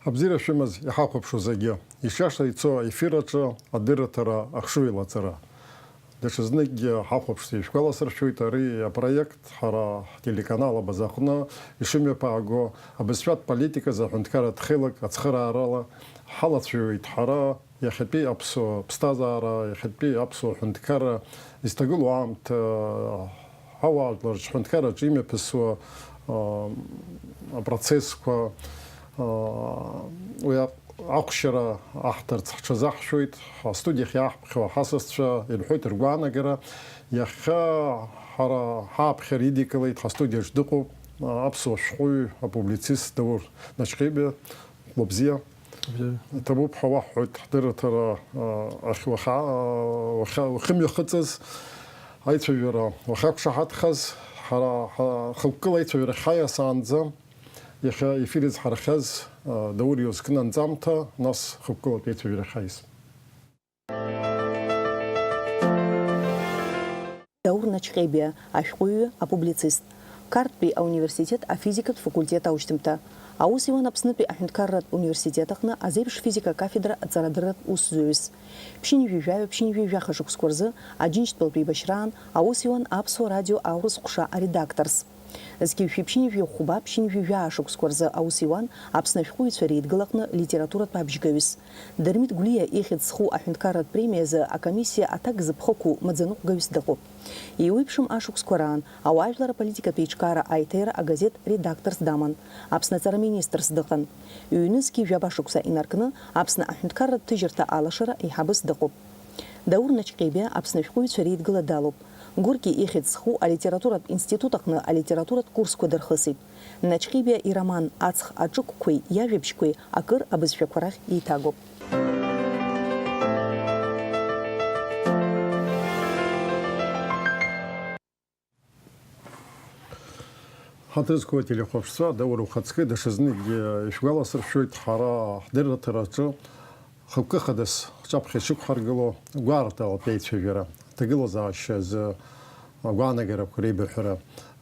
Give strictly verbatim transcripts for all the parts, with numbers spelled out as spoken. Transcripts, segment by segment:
Абзиара шәымаз иҳахәаԥшуа зегьы, ишиаша ицо аефир аҿы адырраҭара ахшыҩ еилаҵара. Даҽазныкгьы ҳахәаԥшцәа ишәгәаласыршәоит, ари апроект ҳара ҳтелеканал Абаза аҟны ишымҩаԥааго абызшәатә политиказы аҳәынҭқарратә хеилак ацхыраарала ҳалацәажәоит ҳара, иахьатәи аԥсуа ԥсҭазаара, иахьатәи аԥсуа ҳәынҭқарра изҭагылоу аамҭа, ҳауаажәлар рыҽҳәынҭқарраҿы имҩаԥысуа, аа, апроцессқәа, аа, уи аҟ-, ахәшьара аҳҭарц ҳҽазаҳшәоит, ҳастудиахь иааҳԥхьо ҳасасцәа ирҳәоит ргәаанагара. Иахьа ҳара ҳааԥхьара идикылеит, ҳастудиаҿ дыҟоуп, аа, аԥсуа шәҟәыҩҩы, апублицист Даур Начхебиа. Хәлыбзиа. Бзиа. Иҭабуп ҳәа уаҳҳәоит, ҳдырраҭара, а, ахь уахьа-, уахьа-, уахьымҩахыҵыз, аицәажәара уахьақәшаҳаҭхаз, ҳара, ҳа-, хықәкыла аицәажәара ахьҳаиасаанӡа, иахьа ефир изҳарахьаз, а, Даур иозкын анҵамҭа, нас хықәкылатә аицәажәара ахьҳаиас. Даур Начхебиа, ашәҟәыҩҩы, апублицист. Қарҭтәи ауниверситет афизикатә факультет аушьҭымҭа. Аус иуан Аԥснытәи аҳәынҭқарратә университет аҟны азеиԥш физика акафедра аҵарадырратә усзуҩыс. Ԥшьынҩажәи жәаҩа, ԥшьынҩажәи жәаха шықәсқәа рзы Аџьынџьтәылатә еибашьраан аус иуан Аԥсуа радио аурыс ҟәша аредакторс. Зқьи жәшәи ԥшьынҩажәи хәба, ԥшьынҩажәи жәаа шықәсқәа рзы аус иуан Аԥсны ашәҟәыҩҩцәа реидгылаҟны литературатә абжьгаҩыс. Дырмит Гәлиа ихьӡ зху аҳәынҭқарратә премиазы акомиссиа аҭак зыԥхықәу маӡаныҟәгаҩыс дыҟоуп. Еиуеиԥшым ашықәсқәа раан ауаажәлар аполитикатә еиҿкаара аиҭаира агазеҭ редакторс даман, Аԥсны аҵара министрс дыҟан. Ҩнызқьи жәаба шықәса инаркны Аԥсны аҳәынҭқарратә ҭыжьырҭа алашара еиҳабыс дыҟоуп. Даур Начхебиа Аԥсны ашәҟәыҩҩцәа реидгыла далоуп. Гурки ихьӡ зху алитературатә институт аҟны алитературатә курсқәа дырхысит. Начхебиа ироман Аҵх аҿықәқәеи иажәабжьқәеи акыр абызшәақәа рахь еиҭагоуп. Ҳаҭыр зқәу ателехәаԥшцәа, Даур ухаҵкы даҽазныкгьы ишәгәаласыршәоит, ҳара ҳдырраҭараҿы хықәкы хадас ҳҿаԥхьа ишықәҳаргыло гәаарталатәи аицәажәара, аҭагылазаашьа азы агәаанагарақәа реибыҳәара,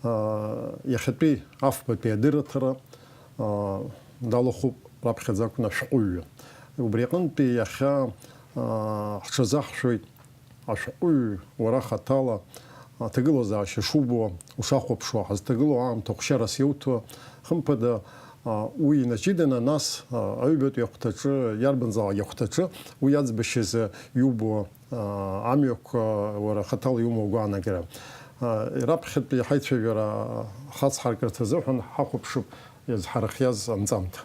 аа, иахьатәи афбатәи адырраҭара, аа, далахәуп раԥхьаӡа акәны ашәҟәыҩҩы. Убри аҟынтәи иахьа, аа, ҳҽазаҳшәоит. Ашәҟәыҩҩы уара хаҭала аҭагылазаашьа шубо, ушахәаԥшуа, ҳазҭагылоу аамҭа хәшьарас иауҭо, хымԥада, а, уи инаҷыданы, нас, а, аҩбатәи ахәҭаҿы, иарбанзаалак ахәҭаҿы, уи аӡбашьазы иубо, а, амҩақәа уара хаҭала иумоу агәаанагара. А, раԥхьатәи ҳаицәажәара хацҳаркырц азыҳәан ҳахәаԥшып иазҳарахьаз анҵамҭа.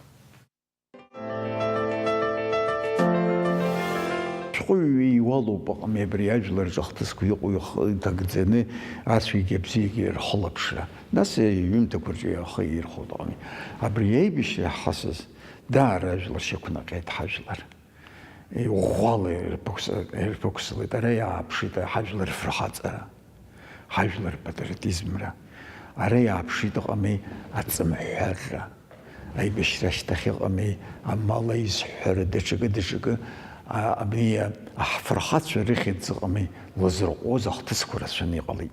Шәҟәыҩҩы иуалуп аҟами абри ажәлар рҿы ахҭысқәа иҟоу ихы иҭагӡаны ацәгьагьы абзиагьы рхылаԥшра. Нас иҩымҭақәа рҿы ахы ирхәоит аҟами. Абри аибашьра иаҳхысыз даара ажәлар шьақәнаҟьеит ҳажәлар. Иӷәӷәала ирԥықәс-, ирԥықәсылеит, ара иааԥшит ҳажәлар рфырхаҵара. Ҳажәлар рпатриотизмра. Ара иааԥшит, ыҟами, аҵымҳәарра. Аибашьра ашьҭахь ыҟами, амал аизҳәара, даҽакы, даҽакы, а, абри, а, ҳфырхацәа рыхьӡ ыҟами, лызырҟәуаз ахҭысқәа рацәаны иҟалеит.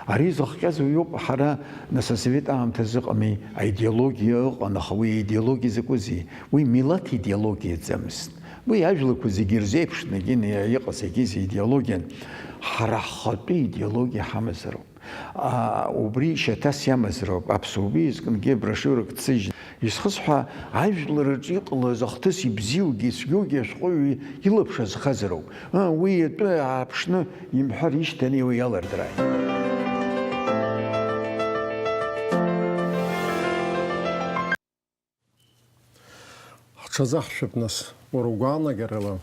Ари зыхҟьаз уиоуп, ҳара, нас, асовет аамҭазы ыҟами, аидеологиа ыҟан, аха уи аидеологиа закәызеи? Уи милаҭ идеологиаӡамызт. Уи ажәлақәа зегьы ирзеиԥшны егьины иҟаз егьизеи идеологиан, ҳара ҳхатәы идеологиа ҳамазароуп. А, убри шьаҭас иамазароуп. Аԥсуа беиазкынгьы аброшиурак дсыжьны. Исхысҳәа, ажәлар рҿы иҟалаз ахҭыс ибзиоугьы ицәгьоугьы ашәҟәыҩҩы илаԥш азхазароуп. А, уи атәы ааԥшны имҳәар ишьҭанеиуа иалырдрааит. Ҳҽазаҳшәып, нас, уара угәаанагарала,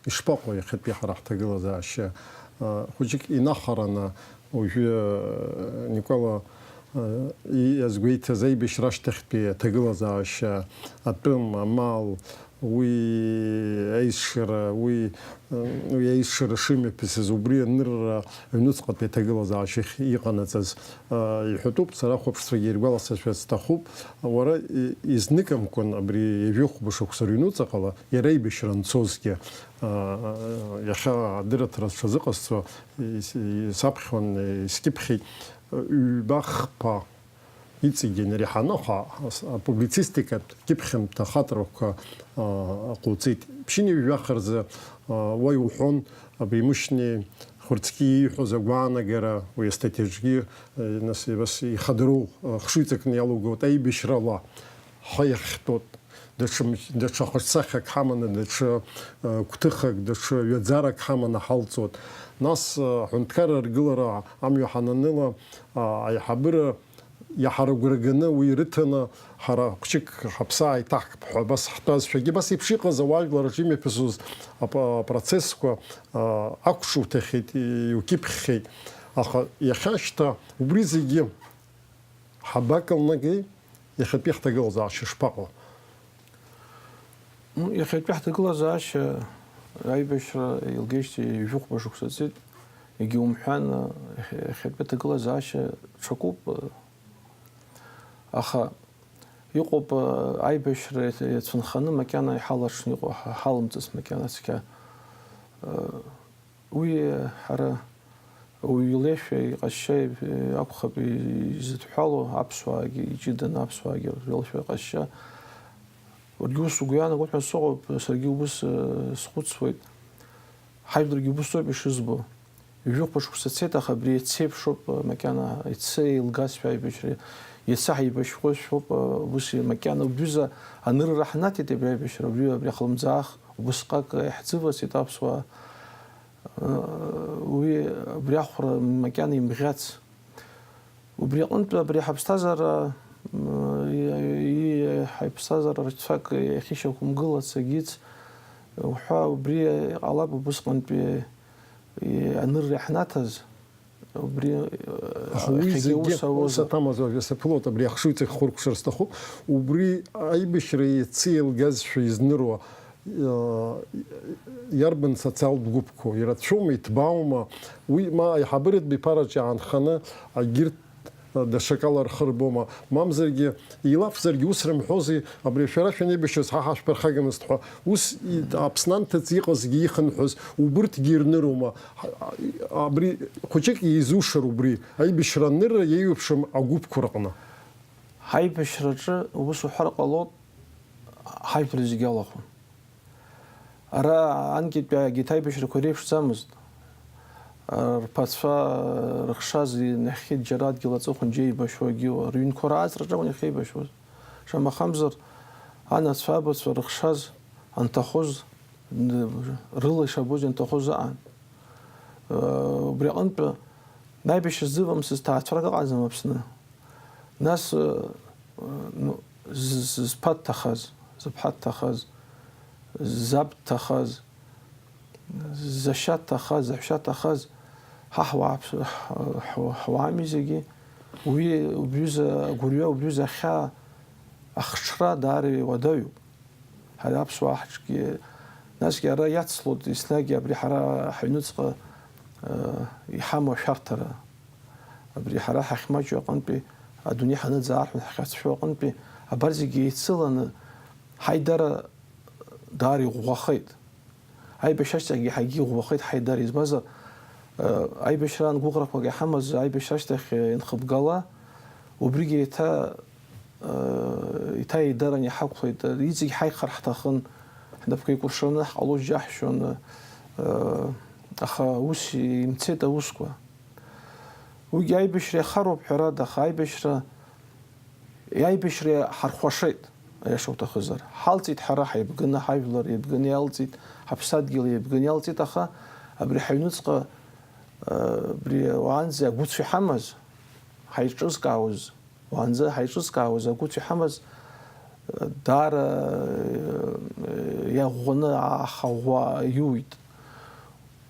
ишԥаҟоу иахьатәи ҳара ҳҭагылазаашьа? Хәыҷык инахараны, уажәы, Никәала иазгәеиҭаз аибашьра ашьҭахьтәи аҭагылазаашьа, атәым, амал, уи аизшара, уи, уи аизшара шымҩаԥысыз, убри анырра аҩнуҵҟатәи аҭагылазаашьахь иҟанаҵаз, а, иҳәатәуп, сара ахәаԥшцәагьы иргәаласыршәарц сҭахуп, уара и-, изныкымкәан абри ҩажәи хәба шықәса рыҩнуҵаҟала, иара аибашьра анцозгьы, а, иахьа адырраҭара сҽазыҟасҵо, ис-, исаԥхьон, искьыԥхьит, ҩба-хԥа иҵегьы инареиҳаны аха ас-, апублицистикатә кьыԥхьымҭа ахаҵарақәа, а, ҟауҵеит. Ԥшьынҩажәи жәаха рзы, а, уа иуҳәон, абри Мышьни Хәырцкьи ииҳәоз агәаанагара, уи астатиаҿгьы, а, нас, абас ихадароу, а, хшыҩҵакны иалоугоит аибашьрала ҳа иахьтәоу. Даҽа, даҽа хаҿсахьак ҳаманы, даҽа, а, гәҭыхак, даҽа ҩаӡарак ҳаманы ҳалҵуеит. Нас, а, аҳәынҭқарра аргылара амҩа ҳананыла, а, аиҳабыра иаҳа рыгәра ганы уи ирыҭаны, ҳара хәҷык ҳаԥсы ааиҭаҳкып ҳәа абас ҳтәазшәагьы, абас еиԥш иҟаз ауаажәлар рҿы имҩаԥысуаз ап-, апроцессқәа, а, ақәшуҭахьеит, иукьыԥхьхьеит. Аха иахьа шьҭа убри зегьы ҳабакылнагеи, иахьатәи ҳҭагылазаашьа шԥаҟоу? Ну, иахьатәи ҳҭагылазаашьа аибашьра еилгеижьҭеи ҩажәихәба шықәса ҵит, егьа умҳәан, иахьа-, иахьатәи аҭагылазаашьа ҽакуп, аха иҟоуп, аибашьра иацәынханы макьана иҳалаҽны иҟоу, ҳа-, ҳалымҵыц макьана цқьа. Уи ҳара ауаҩы илеишәа, иҟазшьа акәхап изыдҳәало, аԥсуаагьы, иҷыданы аԥсуаагьы рылшәа, иҟазшьа. Уаргьы ус угәы иаанагоит ҳәа сыҟоуп, саргьы убыс, э, схәыцуеит. Ҳажәларгьы убыс ауп ишызбо. Ҩажәихәба шықәса цеит, аха абри иацы еиԥшуп, э, макьана иацы еилгазшәа аибашьра. Иацы ҳаибашьхозшәоуп, э, убыс макьана убҩыза анырра ҳнаҭеит абри аибашьра, убри абри ахлымӡаах убысҟак иаҳӡывацеит аԥсуаа. Уи абри ахәра макьана имӷьац. Убри аҟынтә абри ҳаԥсҭазаара, м, и-, и-, ҳаԥсҭазаара рацәак иахьышьақәымгылац агьыц уҳәа, убри иҟалап убысҟантәи, и-, анырра иаҳнаҭаз, убри, э, Аха уи иахьагьы зегьы ус ус ауазар. Аҭамыз уажәы саԥылоит, абри ахшыҩҵак хуркәшар сҭахуп. Убри аибашьра иацы еилгазшәа изныруа, иа-, иарбан социалтә гәыԥқәоу, ирацәоума, иҭбааума, уи ма аиҳабыратә биԥараҿ иаанханы агьырҭ даҽакала рхы рбома, мамзаргьы, еилафзаргьы ус рымҳәози, абри шәара шәанеибашьыз ҳа ҳашәԥырхагамызт ҳәа, ус и-, Аԥсны анҭыҵ иҟазгьы ихынҳәыз, убырҭгьы ирнырума, ҳа-, абри хәыҷык еизушар убри, аибашьра анырра еиуеиԥшым агәыԥқәа рҟны. Ҳаибашьраҿы ус уҳәар ҟалоит, ҳажәлар зегьы алахәын. Ара анкьатәи егьырҭ аибашьрақәа иреиԥшӡамызт. Рԥацәа рыхшаз нахьхьи џьара адгьыл аҵыхәан џьа еибашьуагьы, рыҩнқәа рааҵраҿы акәын иахьеибашьуаз. Шамахамзар, анацәа, абацәа рыхшаз анҭахоз, н-, рыла ишабоз ианҭахоз аан. Убри аҟынтә аибашьра ззывамсыз ҭаацәарак ыҟаӡам Аԥсны. Нас, э, э, ну, з-, з-, зԥа дҭахаз, зыԥҳа дҭахаз, заб дҭахаз, зашьа дҭахаз, заҳәшьа дҭахаз, ҳа ҳуааԥс-, ҳ-, ҳ-, ҳуаами зегьы, уи убҩыза агәырҩа, убҩыза ахьаа, ахҽра даара иуадаҩуп. Ҳара аԥсуаа ҳҿгьы, насгьы ара иацлоит еснагь абри ҳара ҳаҩныҵҟа, э, иҳамоу ашәарҭара. Абри ҳара ҳахьмаҷу аҟынтәи, адунеи ҳаныӡаа ҳәа ҳахьацәшәо аҟынтәи, абар зегьы еицыланы ҳаидара даара иӷәӷәахеит. Аибашьра ашьҭахьгьы ҳагьы иӷәӷәахеит ҳаидара, избанзар, э, аибашьраан гәыӷрақәак иҳамаз аибашьра ашьҭахь, э, ианхыбгала, убригьы еиҭа, э, еиҭа еидаран иҳақәлеит. Иҵегь ҳаиқәхар ҳҭахын, ҳнапқәа еикәыршаны ҳҟалоз џьаҳшьон, э, аха ус имцеит аусқәа. Уигьы аибашьра иахароуп, ҳәарада, аха аибашьра, аибашьра ҳархәашеит, аиаша уҭахызар. Ҳалҵит ҳара, ҳаибганы, ҳажәлар еибганы иалҵит, ҳаԥсадгьыл еибганы иалҵит, аха абри ҳаҩныҵҟа, э, абри уаанӡа агәыцә иҳамаз, ҳаиҿызкаауаз, уаанӡа ҳаиҿызкаауаз агәыцә иҳамаз, э, даара, э, иаӷәӷәаны ахаӷәӷәа иуит.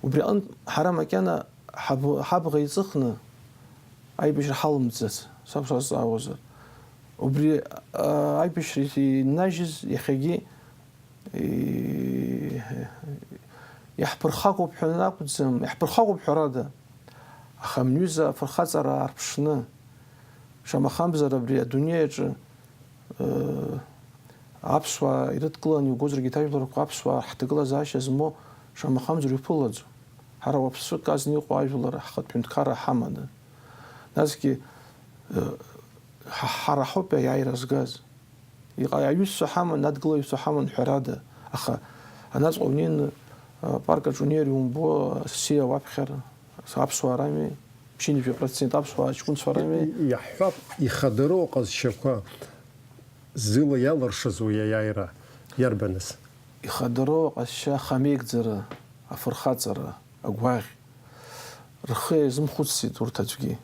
Убри аҟынтә ҳара макьана ҳаб-, ҳабӷа иҵыхны аибашьра ҳалымҵӡац, саб сазҵаауазар. Убри, а, аибашьра иннажьыз иахьагьы, и-, иаҳԥырхагоуп ҳәа акәӡам, иаҳԥырхагоуп ҳәарада, аха амҩыза афырхаҵара аарԥшны, шамахамзар абри адунеи аҿы, э, аԥсуаа ирыдкыланы иугозаргьы, ҭажәларқәа аԥсуаа ҳҭагылазаашьа змоу шамахамзар иуԥылаӡом. Ҳара уаԥсык азна иҟоу ажәлар ҳхатә ҳәынҭқарра ҳаманы. Насгьы, э, Ҳа-, ҳара ҳауп аиааира згаз. Иҟа-, аҩызцәа ҳаман, адгылаҩцәа ҳаман, ҳәарада. Аха анаҵҟа унеины, а, апарк аҿы унеир иумбо, асиа уаԥхьар, аԥсуаа рами, ԥшьынҩажәа процент аԥсуаа аҷкәынцәа рами. И-, иаҳҳәап, ихадароу аҟазшьақәа зыла иалыршаз уи аиааира иарбаныз? Ихадароу аҟазшьа ахамеигӡара, афырхаҵара, агәаӷь. Рхы иазымхәыцӡеит урҭ аӡәгьы.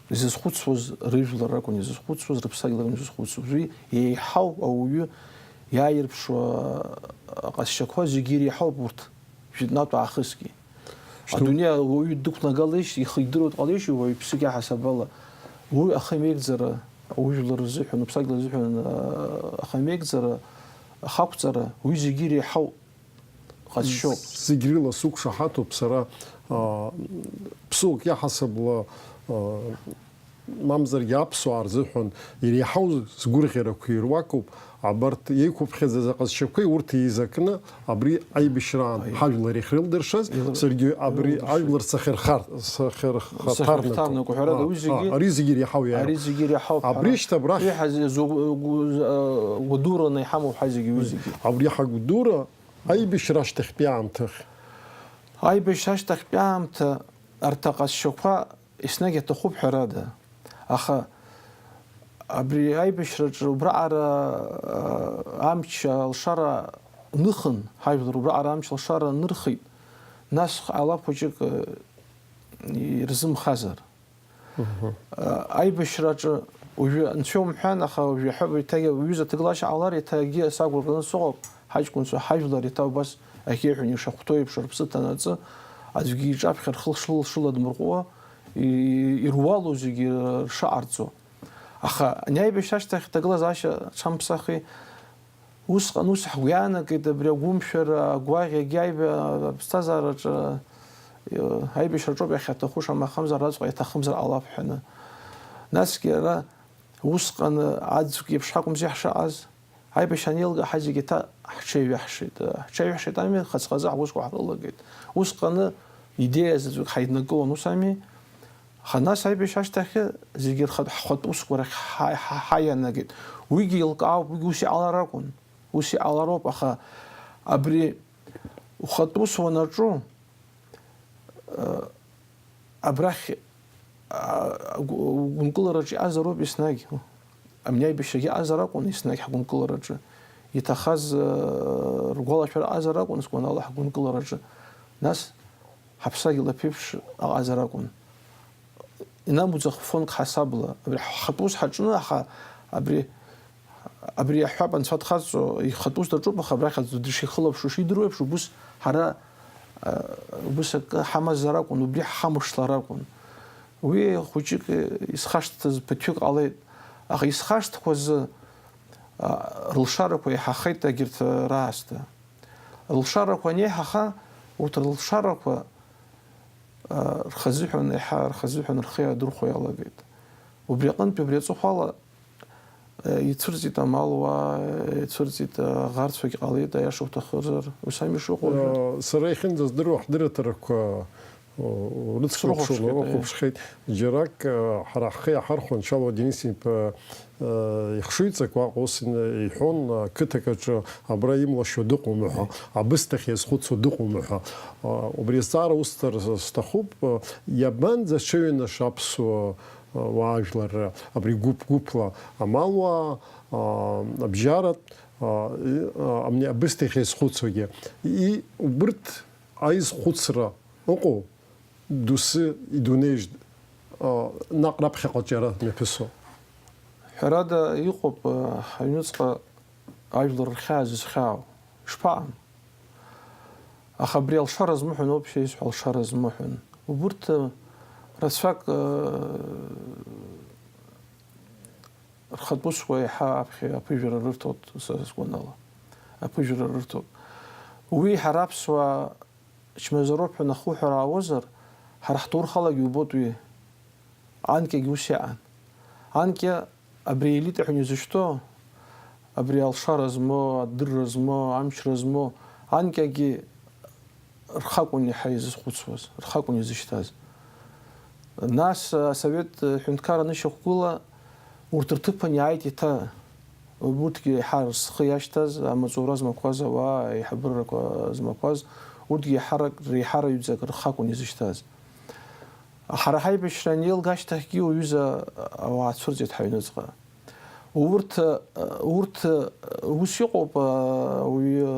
Изызхәыцуаз рыжәлар ракәын изызхәыцуаз, рыԥсадгьыл акәын изызхәыцуаз. Уи еиҳау ауаҩы иааирԥшуа аҟазшьақәа зегьы иреиҳауп урҭ, жәытәнатә аахысгьы. Шьҭоу- Адунеи ауаҩы дықәнагалеишь, ихы идыруа дҟалеишь, уаҩԥсык иаҳасабала. Уи ахамеигӡара, аужәлар рзыҳәан, уԥсадгьыл азыҳәан, а, ахамеигӡара, ахақәҵара, уи зегьы иреиҳау ҟазшьоуп. Зегь рыла сықәшаҳаҭуп сара, а, ԥсуак иаҳасабала, а, мамзаргьы аԥсуаа рзыҳәан иреиҳау сгәырӷьарақәа ируакуп, абарҭ еиқәыԥхьаӡаз аҟазшьақәеи урҭ еизакны абри аибашьраан Аи. ҳажәлар иахьрылдыршаз, Ил-, саргьы абри илдыршаз. Ажәлар сахьырхар-, сахьырхаҭарнакуп. Сахьырхаҭарнакуп, ҳәарада, А, уи а, зегьы, ари зегьы иреиҳау иароуп. Ари зегьы иреиҳауп, Абри ҳәара. Шьҭа абрахь Уи ҳаз-, зу-, гу-, а, гәадура наиҳамоуп ҳа зегьы, уи зегьы. Абри ҳагәадура аибашьра ашьҭахьтәи аамҭахь. Аибашьра ашьҭахьтәи аамҭа арҭ аҟазшьақәа еснагь аҭахуп ҳәарада. Аха абри аибашьраҿы убраҟара, а, амч алшара ныхын, ҳажәлар убраҟара амч алшара нырхит, нас ҟалап хәыҷык, а, ирзымхазар. Мгм. А, аибашьраҿы уажәы анцәа умҳәан, аха уажәы иаҳҳәап, еиҭагьы уҩыза ҭагылашьа ҟалар, еиҭагьы сагәыркны сыҟоуп, ҳаҷкәынцәа, ҳажәлар еиҭа убас ахьеиҳәо ишахәҭоу еиԥш, рыԥсы ҭанаҵы, аӡәгьы иҿаԥхьа рхы шыл-, шыладмырҟәуа, и-, ируалу зегьы ршаҟарҵо. Аха ани аибашьра ашьҭахь аҭагылазаашьа ҽамԥсахи, усҟан ус ҳгәы иаанагеит, абри агәымшәара, агәаӷь, агьаҩба аԥсҭазаараҿы, э, аибашьраҿоуп иахьаҭаху, шамахамзар араҵәҟьа иаҭахымзар ҟалап ҳәаны. Насгьы ара усҟан аӡәк иеиԥш ҳакәымзи ҳшаҟаз. Аибашьра анеилга, ҳа зегьы еиҭа ҳҽеиҩаҳшеит. Ҳҽеиҩаҳшеит ами, хаз-хазы ҳусқәа ҳрылагеит. Усҟаны идеиа заҵәык ҳаиднакылон, ус ами? Аха нас аибашьра ашьҭахьы зегьы рхатә, ҳхатә усқәа рахь ҳа-, ҳа-, ҳаианагеит. Уигьы еилкаауп, уигьы ус иҟалар акәын. Ус иҟалароуп, аха абри ухатә ус уанаҿу, э, абрахь, а, агә-, угәынкылараҿы иҟазароуп еснагь. Амни аибашьрагьы ыҟазар акәын еснагь ҳгәынкылараҿы. Иҭахаз, э, ргәалашәара ыҟазар акәын, сгәанала, ҳгәынкылараҿы. Нас ҳаԥсадгьыл аԥеиԥш ыҟазар акәын. Инамуӡах фонк ҳасабла, абри ҳхатә ус ҳаҿны, аха абри, абри иаҳҳәап, анцәа дхаҵо, ихатә ус даҿуп, аха абрахь аӡәы дышихылаԥшуа шидыруа еиԥш, убыс ҳара, а, убыс акы ҳамазар акәын, убри ҳхамышлар акәын. Уи хәыҷык исхашҭыз ԥыҭҩык ҟалеит, аха исхашҭқәаз, а, рылшарақәа еиҳахеит егьырҭ раасҭа. Рылшарақәа анеиҳаха, урҭ рылшарақәа, а, рхазыҳәан, еиҳа рхазыҳәан рхы иаадырхәо иалагеит. Убри аҟынтәи, убри аҵыхәала, а, ицәырҵит амалуаа, ицәырҵит, а, аӷарцәагь ҟалеит, аиаша уҭахызар, ус ами ишыҟоу уажәы. А, сара иахьынӡаздыруа, ҳдырраҭарақәа, о, рыцклаԥшуа Срыхәаԥшхеит, э. Рыхәаԥшхеит. Џьарак, а, ҳара ҳхы иаҳархәо, анцәа Денис-иԥа, а, ихшыҩҵак уаҟа ус ин-, иҳәон, а, қыҭак аҿы абра имлашьо дыҟоума ҳәа, абысҭахь иазхәыцуа дыҟоума ҳәа. А, убри азҵаара усҭар сҭахуп, а, иабанӡацәыҩнаша аԥсуа, а, уаажәлар, абри гәыԥ-гәыԥла амалуаа, а, абжьаратә, а, и, а, амни абысҭахь иазхәыцуагьы. И, убырҭ аизхәыцра ыҟоу, доусы идунеижь, а, наҟ раԥхьаҟа џьара мҩаԥысуа. Ҳәарада, иҟоуп, а, аҩныҵҟа ажәлар рхьаа зызхьаау. Ишԥаҟам? Аха абри алшара змыҳәан ауп, шәа исҳәо алшара змыҳәан. Убырҭ, а, рацәак, а, рхатә усқәа еиҳа аԥхьа аԥыжәара рырҭоит, са сгәанала. Аԥыжәара рырҭоит. Уи ҳара аԥсуаа чмазароуп ҳәа нахуҳәар аауазар, ҳара ҳҭоурхалагьы иубоит уи. Анкьагьы ус иаан. Анкьа абри елита ҳәа изышьҭоу, абри алшара змоу, адырра змоу, амчра змоу, анкьагьы рхакәын иаҳа изызхәыцуаз, рхакәын изышьҭаз. Нас асовет ҳәынҭқарра анышьақәгыла, Урҭ рҭыԥан иааит еиҭа, урҭгьы еиҳа рхы иашьҭаз, амаҵура змақәаз ауаа, аиҳабыррақәа змақәаз, урҭгьы еиҳарак, реиҳараҩӡак рхы акәын изышьҭаз. Ҳара ҳаибашьра анеилга ашьҭахьгьы уҩыза ауаа цәырҵит ҳаҩныҵҟа. Урҭ, урҭ ус иҟоуп, ауаҩы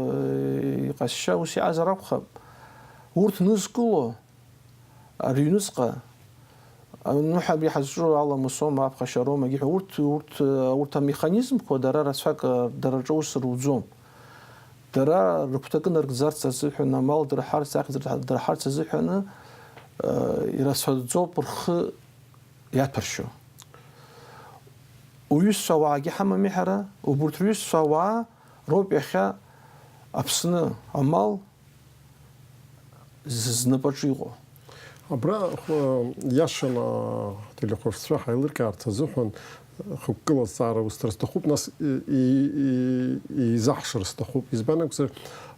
иҟазшьа ус иҟазар акәхап. Урҭ нызкыло, рыҩныҵҟа, ну, ҳа-, иҳазҿу аламысома, аԥхашьа роума, егьи ҳәа, урҭ, урҭ, урҭ амеханизмқәа дара рацәак, дара рҿы аус руӡом. Дара рыгәҭакы нарыгӡарц азыҳәан, амал дырҳарц, ахьӡ дырҳа-, дырҳарц азыҳәаны, э, ирацәаӡоуп рхы иаҭәаршьо. Уҩызцәа ауаагьы ҳамами ҳара, убурҭ рҩызцәа ауаа роуп иахьа Аԥсны амал з-, знапаҿы иҟоу. Абра, хә-, иашаны ателехәаԥшцәа ҳаилыркаарц азыҳәан, хықәкыла азҵаара усҭар сҭахуп, нас и-, и-, и-, еизаҳшар сҭахуп. Избан акәзар,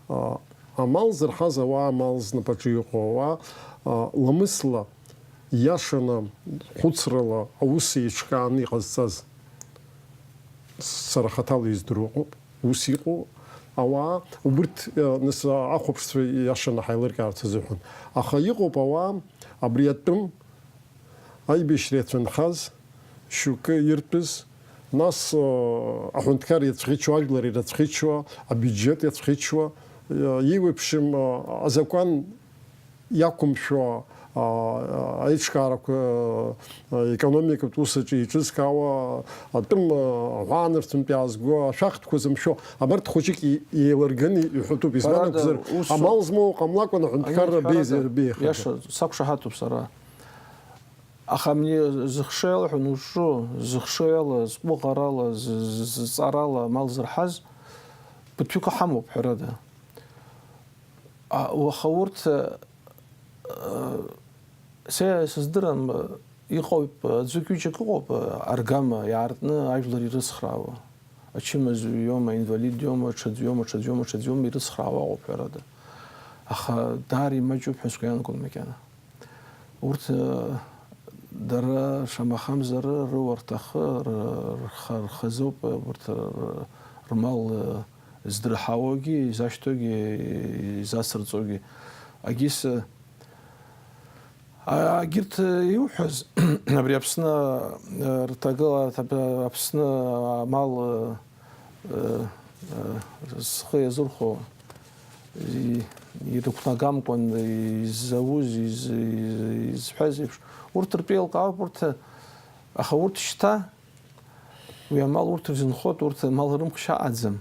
а, амал зырҳаз ауаа, амал знапаҿы иҟоу ауаа, а, ламысла, иашаны, хәыцрала аус еиҿкааны иҟазҵаз сара хаҭала издыруа ыҟоуп. Ус иҟоу ауаа, убырҭ, э, нас, ахәаԥшцәа иашаны ҳаилыркаарц азыҳәан. Аха иҟоуп ауаа, абри атәым аибашьра иацәынхаз, шьоукы иртәыз, нас, э, аҳәынҭқар иацәӷьычуа, ажәлар ирыцәӷьычуа, абиуџьет иацәӷьычуа, э, еиуеиԥшым, э, азакәан иақәымшәо, а, аиҿкаарақәа, а, економикатә усаҿы еиҿызкаауа, атәым, а, аҳәаанырцәынтә иаазго ашәахтәқәа зымшәо, абарҭ хәыҷык и-, еилырганы иҳәатәуп. Избан акәзар, ус амал змоу ҟамлакәан аҳәынҭқарра аҳәынҭқарра беиз-, беихьада. Иаша, сақәшаҳаҭуп сара. Аха абни зыхшыҩ алаҳәа ануҿу, зыхшыҩ ала, зҟәыӷарала, з-, з-, зҵарала амал зырҳаз ԥыҭҩык ҳамоуп, ҳәарада. А, уаха урҭ, а, са исыздырам, иҟоуп, аӡәык-ҩыџьак ыҟоуп, аргама иаартны ажәлар ирыцхраауа. Ачымазаҩ иоума, аинвалид иоума, ҽаӡә иоума, ҽаӡә иоума, ҽаӡә иоума, ирыцхраауа ыҟоуп, ҳәарада. Аха даара имаҷуп ҳәа сгәы иаанагон макьана. Урҭ, э, дара шамахамзар рыуа рҭахы, р-, рха-, рхазоуп, э, урҭ р-, рмал, э, здырҳауагьы, изашьҭоугьы, изацырҵогьы. Агьыс, э, а-, агьырҭ, э, иуҳәаз, абри Аԥсны, э, рҭагыла-, Аԥсны амал, э, э, э, зхы иазырхәо, и-, ирықәнагамкәан изауз, из-, из-, изҳәаз еиԥш, урҭ ртәы еилкаауп, урҭ, аха урҭ шьҭа, уи амал урҭ рзынхоит, урҭ амал рымхшьа аӡам.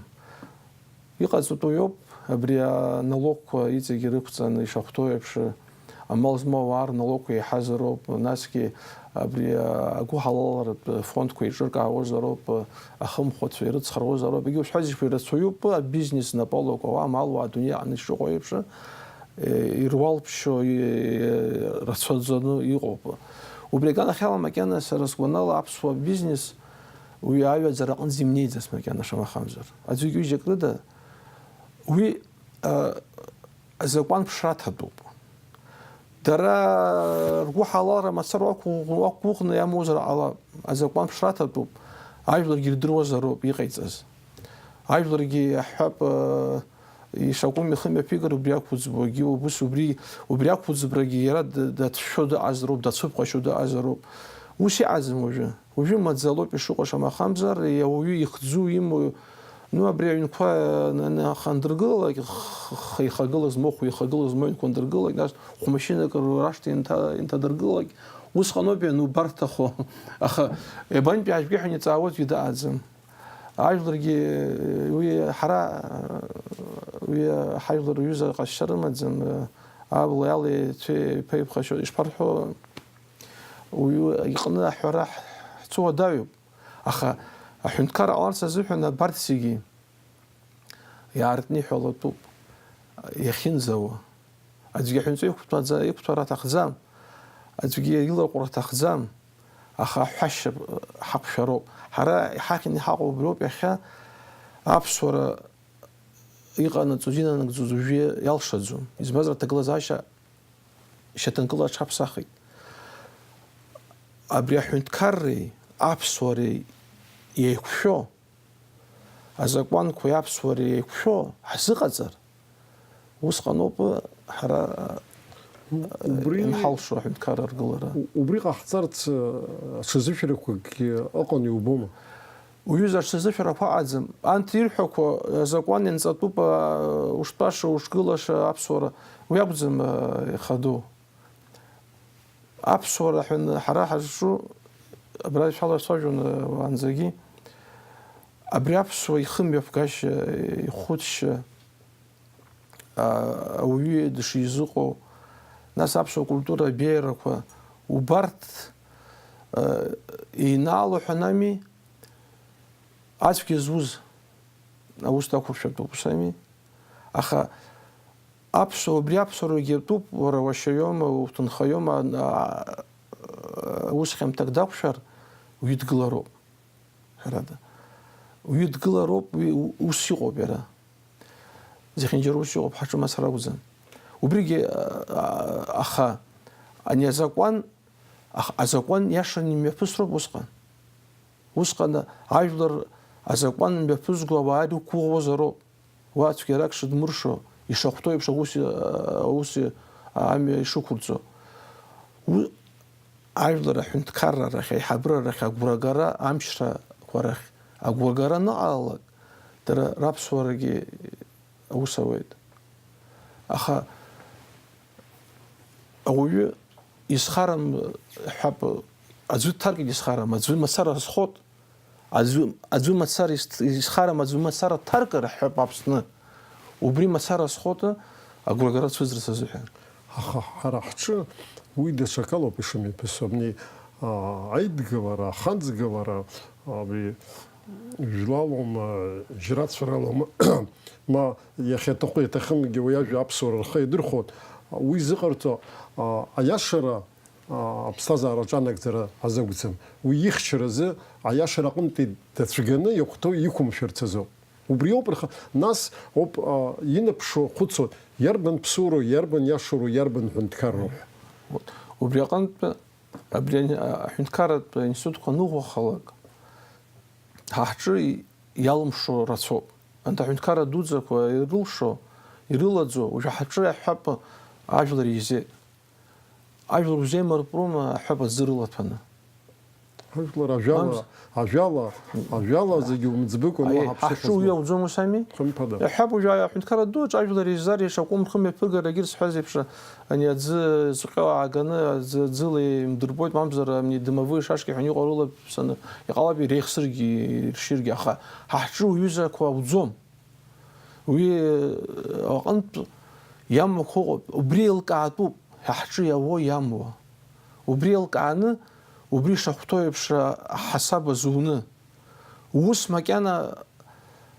Иҟаҵатәу иоуп, абри аналогқәа иҵегь ирықәҵаны ишахәҭоу еиԥш, амал змоу ауаа рналогқәа еиҳазароуп, насгьы абри агәыҳалалратә фондқәа еиҿыркаауазароуп, ахымхәацәа ирыцхраауазароуп. Егьа ушәҳәазеишәа, ирацәаҩуп абизнес знапы алоуку ауаа, амалуаа адунеи аҟны ишыҟоу еиԥш, э, ируалԥшьо, э, рацәаӡаны иҟоуп. Убри аганахьала макьана сара сгәанала аԥсуа бизнес уи аҩаӡара аҟынӡа имнеиӡац макьана шамахамзар. Аӡәык-ҩыџьак рыда уи, э, азакәан ԥшра аҭатәуп. Дара ргәыҳалалра мацара уақәгәыӷны иамоузар ҟалап, азакәан ԥшра аҭатәуп, ажәларгьы ирдыруазароуп иҟаиҵаз. Ажәларгьы иаҳҳәап, э, ишакәым ихы мҩаԥигар убри ақәыӡбо, егьи убыс убри, убри ақәыӡбрагьы иара д-, дацәшәо дыҟазароуп, дацәыԥхашьо дыҟазароуп. Ус иҟаӡам уажәы. Уажәы маӡалоуп ишыҟоу, шамахамзар, ауаҩы ихӡу имоу, ну, абри аҩнқәа, э, н-, н-, андыргылалак, х-, х-, ихагылаз мыхә, ихагылаз мыҩнқәа андыргылалак, нас хәмашьынак рашҭа инҭа-, инҭадыргылалак, усҟаноуп ианубарҭахо. Аха иабантәи ажәгьы ҳәа иҵаауазгьы дыҟаӡам. Ажәларгьы, э, уи ҳара, э, уи ҳажәлар рҩыза ҟазшьа рымаӡам, э, абла иалеи цәеи иԥеиԥхашьо, ишԥарҳәо? Уаҩы иҟны аҳәара ҳцуадаҩуп, аха аҳәынҭқар ҟаларц азыҳәан абарҭ зегьы иаартны иҳәалатәуп, иахьынӡауа. Аӡәгьы аҳәынҵәа иқәтәаӡа-, иқәтәара аҭахӡам, аӡәгьы иларҟәра аҭахӡам, аха аҳәашьа ҳақәшәароуп. Ҳара иҳахьын иҳаҟоу убриоуп иахьа аԥсуара иҟанаҵоз, инанагӡоз уажәы иалшаӡом. Избанзар, аҭагылазаашьа шьаҭанкыла аҽаԥсахит. Абри аҳәынҭқарреи аԥсуареи еиқәшәо, азакәанқәеи аԥсуареи еиқәшәо ҳзыҟаҵар, усҟаноуп ҳара, э, убри инҳалшо аҳәынҭқарра аргылара. У-, убри ҟаҳҵарц, э, аҽазышәарақәакгьы ыҟан иубома? Уҩыза, аҽазышәарақәа аҟаӡам. Анҭ ирҳәақәо, э, азакәан ианҵатәуп, э, уштәаша, ушгылаша аԥсуара, уи акәӡам, э, ихадоу. Аԥсуара ҳәа ҳара ҳазҿу, абра ишәалацәажәон, э, уаанӡагьы, абри аԥсуа ихымҩаԥгашьа, ихәыцшьа, а, ауаҩы дышизыҟоу, нас аԥсуа культура абеиарақәа, убарҭ, а, еинаало ҳәа ами, ацәгьа зуз аус дақәыршәатәуп, ус ами? Аха аԥсуа, убри аԥсуарагьы атәуп, уара уашьаҩома, уҭынхаҩома, а, а, ус хьамҭак дақәшәар, уидгылароуп, ҳәарада. Уидгылароуп, уи у-, ус иҟоуп иара. Зехьынџьара ус иҟоуп, ҳаҿы мацара акәӡам. Убригьы, а, а, аха ани азакәан, ах-, азакәан иашаны имҩаԥысроуп усҟан. Усҟан ажәлар азакәан мҩаԥызго ауаа ирықәгәыӷуазароуп. Уа цәгьарак шыдмыршо, ишахәҭоу еиԥш аус, аус амҩа ишықәырҵо. У-, ажәлар аҳәынҭқарра рахь, аиҳабыра рахь агәрагара, амчрақәа рахь агәрагара аныҟалалак, дара раԥсуарагьы аус ауеит. Аха ауаҩы изхарам ҳәап, аӡәы дҭаркит изхарам, аӡәы мацара азхот, аӡәы, аӡәы мацара ис-, изхарам, аӡәы мацара дҭаркыр ҳәап Аԥсны. Убри мацара азхоты агәрагара цәыӡырц азыҳәан. Аха ҳара ҳҿы уи даҽакалоуп ишымҩаԥысуа. Абни, а, аидгылара, ахаҵгылара, абри жәлалоума, жьрацәаралоума, ма иахьаҭаху иаҭахымгьы уи ажәа аԥсуара рхы иадырхәон. Уи зыҟарҵо, а, аиашара, а, аԥсҭазаара аҿанагӡара азы акәӡам. Уи ихьчаразы аиашара аҟынтәи дацәганы иахәҭоу иқәымшәарц азоуп. Убри ауп рхы, нас ауп, а, инаԥшуа, хәыцуа, иарбан ԥсуроу, иарбан иашароу, иарбан ҳәынҭқарроу ҳәа. Вот. Убри аҟынтә, абри ани-, а-, аҳәынҭқарратә институтқәа аныӷәӷәахалак, ҳа ҳҿы и-, иалымшо рацәоуп. Анҭ аҳәынҭқарра дуӡӡақәа ирылшо, ирылаӡо, уажәы ҳаҿы иаҳҳәап, ажәлар еизеит. Ажәлар узеимырпрума, аҳәап аӡы рылаҭәаны? Ажәлар ажәала, Мамз- ажәала, ажәала зегьы умӡбыкәан, Аиеи, уаҳа ҳа ԥсыхәа ҳҿы уи змоу. Ауӡом, ус ами? Хымԥада. Иаҳҳәап, уажәы аҳәынҭқарра ду аҿы ажәлар еизар ишакәым рхы мҩаԥыргарагьы, сҳәаз еиԥш, ани аӡы зҟьо ааганы, аӡы, аӡыла еимдырбоит, мамзар, ани дымовые шашки ҳәа иҟоу рылаԥсаны, иҟалап иреихсыргьы, иршьыргьы, аха ҳа ҳҿы уҩызақәа ауӡом. Уи, э, аҟынтә иамоу қәыҟоуп, убри еилкаатәуп, ҳа ҳҿы иауо иамуа. Убри еилкааны, убри шахәҭоу еиԥш, а, ҳасаб азуны. Ус макьана,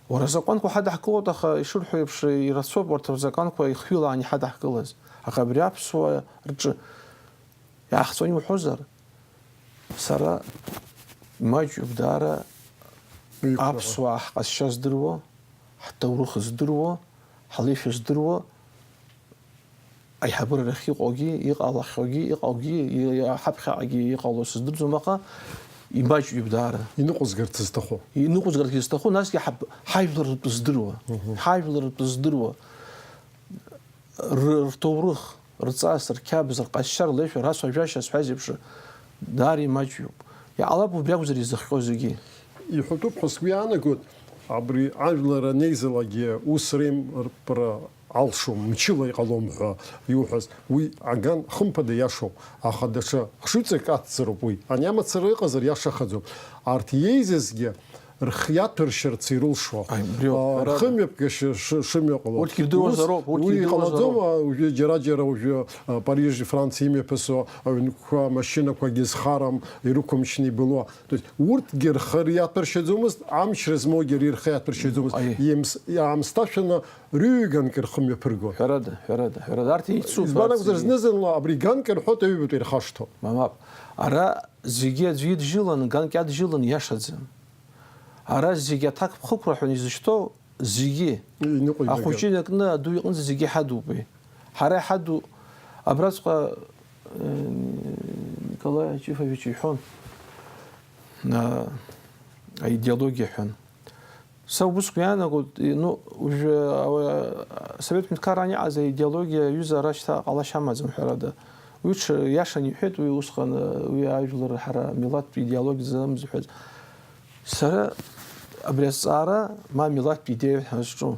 уара, азакәанқәа ҳадаҳкылоит, аха ишырҳәо еиԥш, ирацәоуп урҭ рзакәанқәа ихҩылаан иҳадаҳкылаз. Аха абри аԥсуаа рҿы иаахҵәаны иуҳәозар, сара имаҷҩуп даара Иқәлаҟа. Аԥсуаа ҳҟазшьа здыруа, ҳҭоурых здыруа, ҳлеишәа здыруа, аиҳабыра рахь иҟоугьы, иҟалахьоугьы, иҟоугьы, и-, ҳаԥхьаҟагьы иҟало сыздырӡом, аха имаҷҩуп даара. Иныҟәызгарц зҭаху. Иныҟәызгарц изҭаху, насгьы ҳаб-, ҳажәлар ртәы здыруа. Мгм. Ҳажәлар ртәы здыруа. Р-, рҭоурых, рҵас, рқьабз, рҟазшьа, рлеишәа, рацәажәашьа зҳәаз еиԥш, даара имаҷҩуп. Иҟалап убри акәзар изыхҟьо зегьы. Иҳәатәуп ҳәа сгәы иаанагоит, абри ажәлар анеизалакгьы ус реимырпра алшом, мчыла иҟалом ҳәа иуҳәаз, уи аган хымԥада иашоуп, аха даҽа хшыҩҵак аҭҵыроуп уи. Ани амацара ыҟазар иашахаӡом. Арҭ иеизазгьы рхы иаҭәыршьырц ирылшо, Аи, убриоуп, а, ҳәарада. Рхымҩаԥгашьа шы-, шымҩа ҟало. Урҭгьы рдыруазароуп, Ус урҭгьы уи рдыруазароуп. Иҟалаӡом, а, уажәы џьара-џьара уажәы, а, Парижи Франциа имҩаԥысуа аҩнқәа, машьынақәагьы зхарам, ирықәымчны ибылуа. То есть урҭгьы рхы иаҭәыршьаӡомызт, амчра змоугьы ари рхы иаҭәыршьаӡомызт. Аи. Иамс-, иаамсҭашәаны рыҩганк рхы мҩаԥыргон. Ҳәарада, ҳәарада, ҳәарада. Арҭ еицуп, Избан арҭ акәзар, зегьы. Зны-зынла абри ганк рҳәоит, аҩбатәи ирхашҭуа. Мамап. Ара зегьы аӡәы иджьыланы, ганк иаджьыланы иашаӡам. Ара зегьы аҭакԥхықәра ҳәа изышьҭоу зегьы, Иныҟәигага. Ахәыҷы инаркны аду иҟынӡа зегьы ҳадуп, уи. Ҳара иҳаду абраҵәҟьа, э, Николаи Ачифович иҳәон, а, аидеологиа ҳәан. Са убысҟак иаанагоит, ну, уажәы, ауа, Асовет ҳәынҭқарраан иҟаз аидеологиа аҩыза ара шьҭа ҟалашьа амаӡам, ҳәарада. Уи ҽа-, иашан иҳәеит, уи усҟан, уи ажәлар ҳара милаҭтә идеологиа ззамыз ҳәа. Сара абри азҵаара ма милаҭтә идеиа ҳазҿу,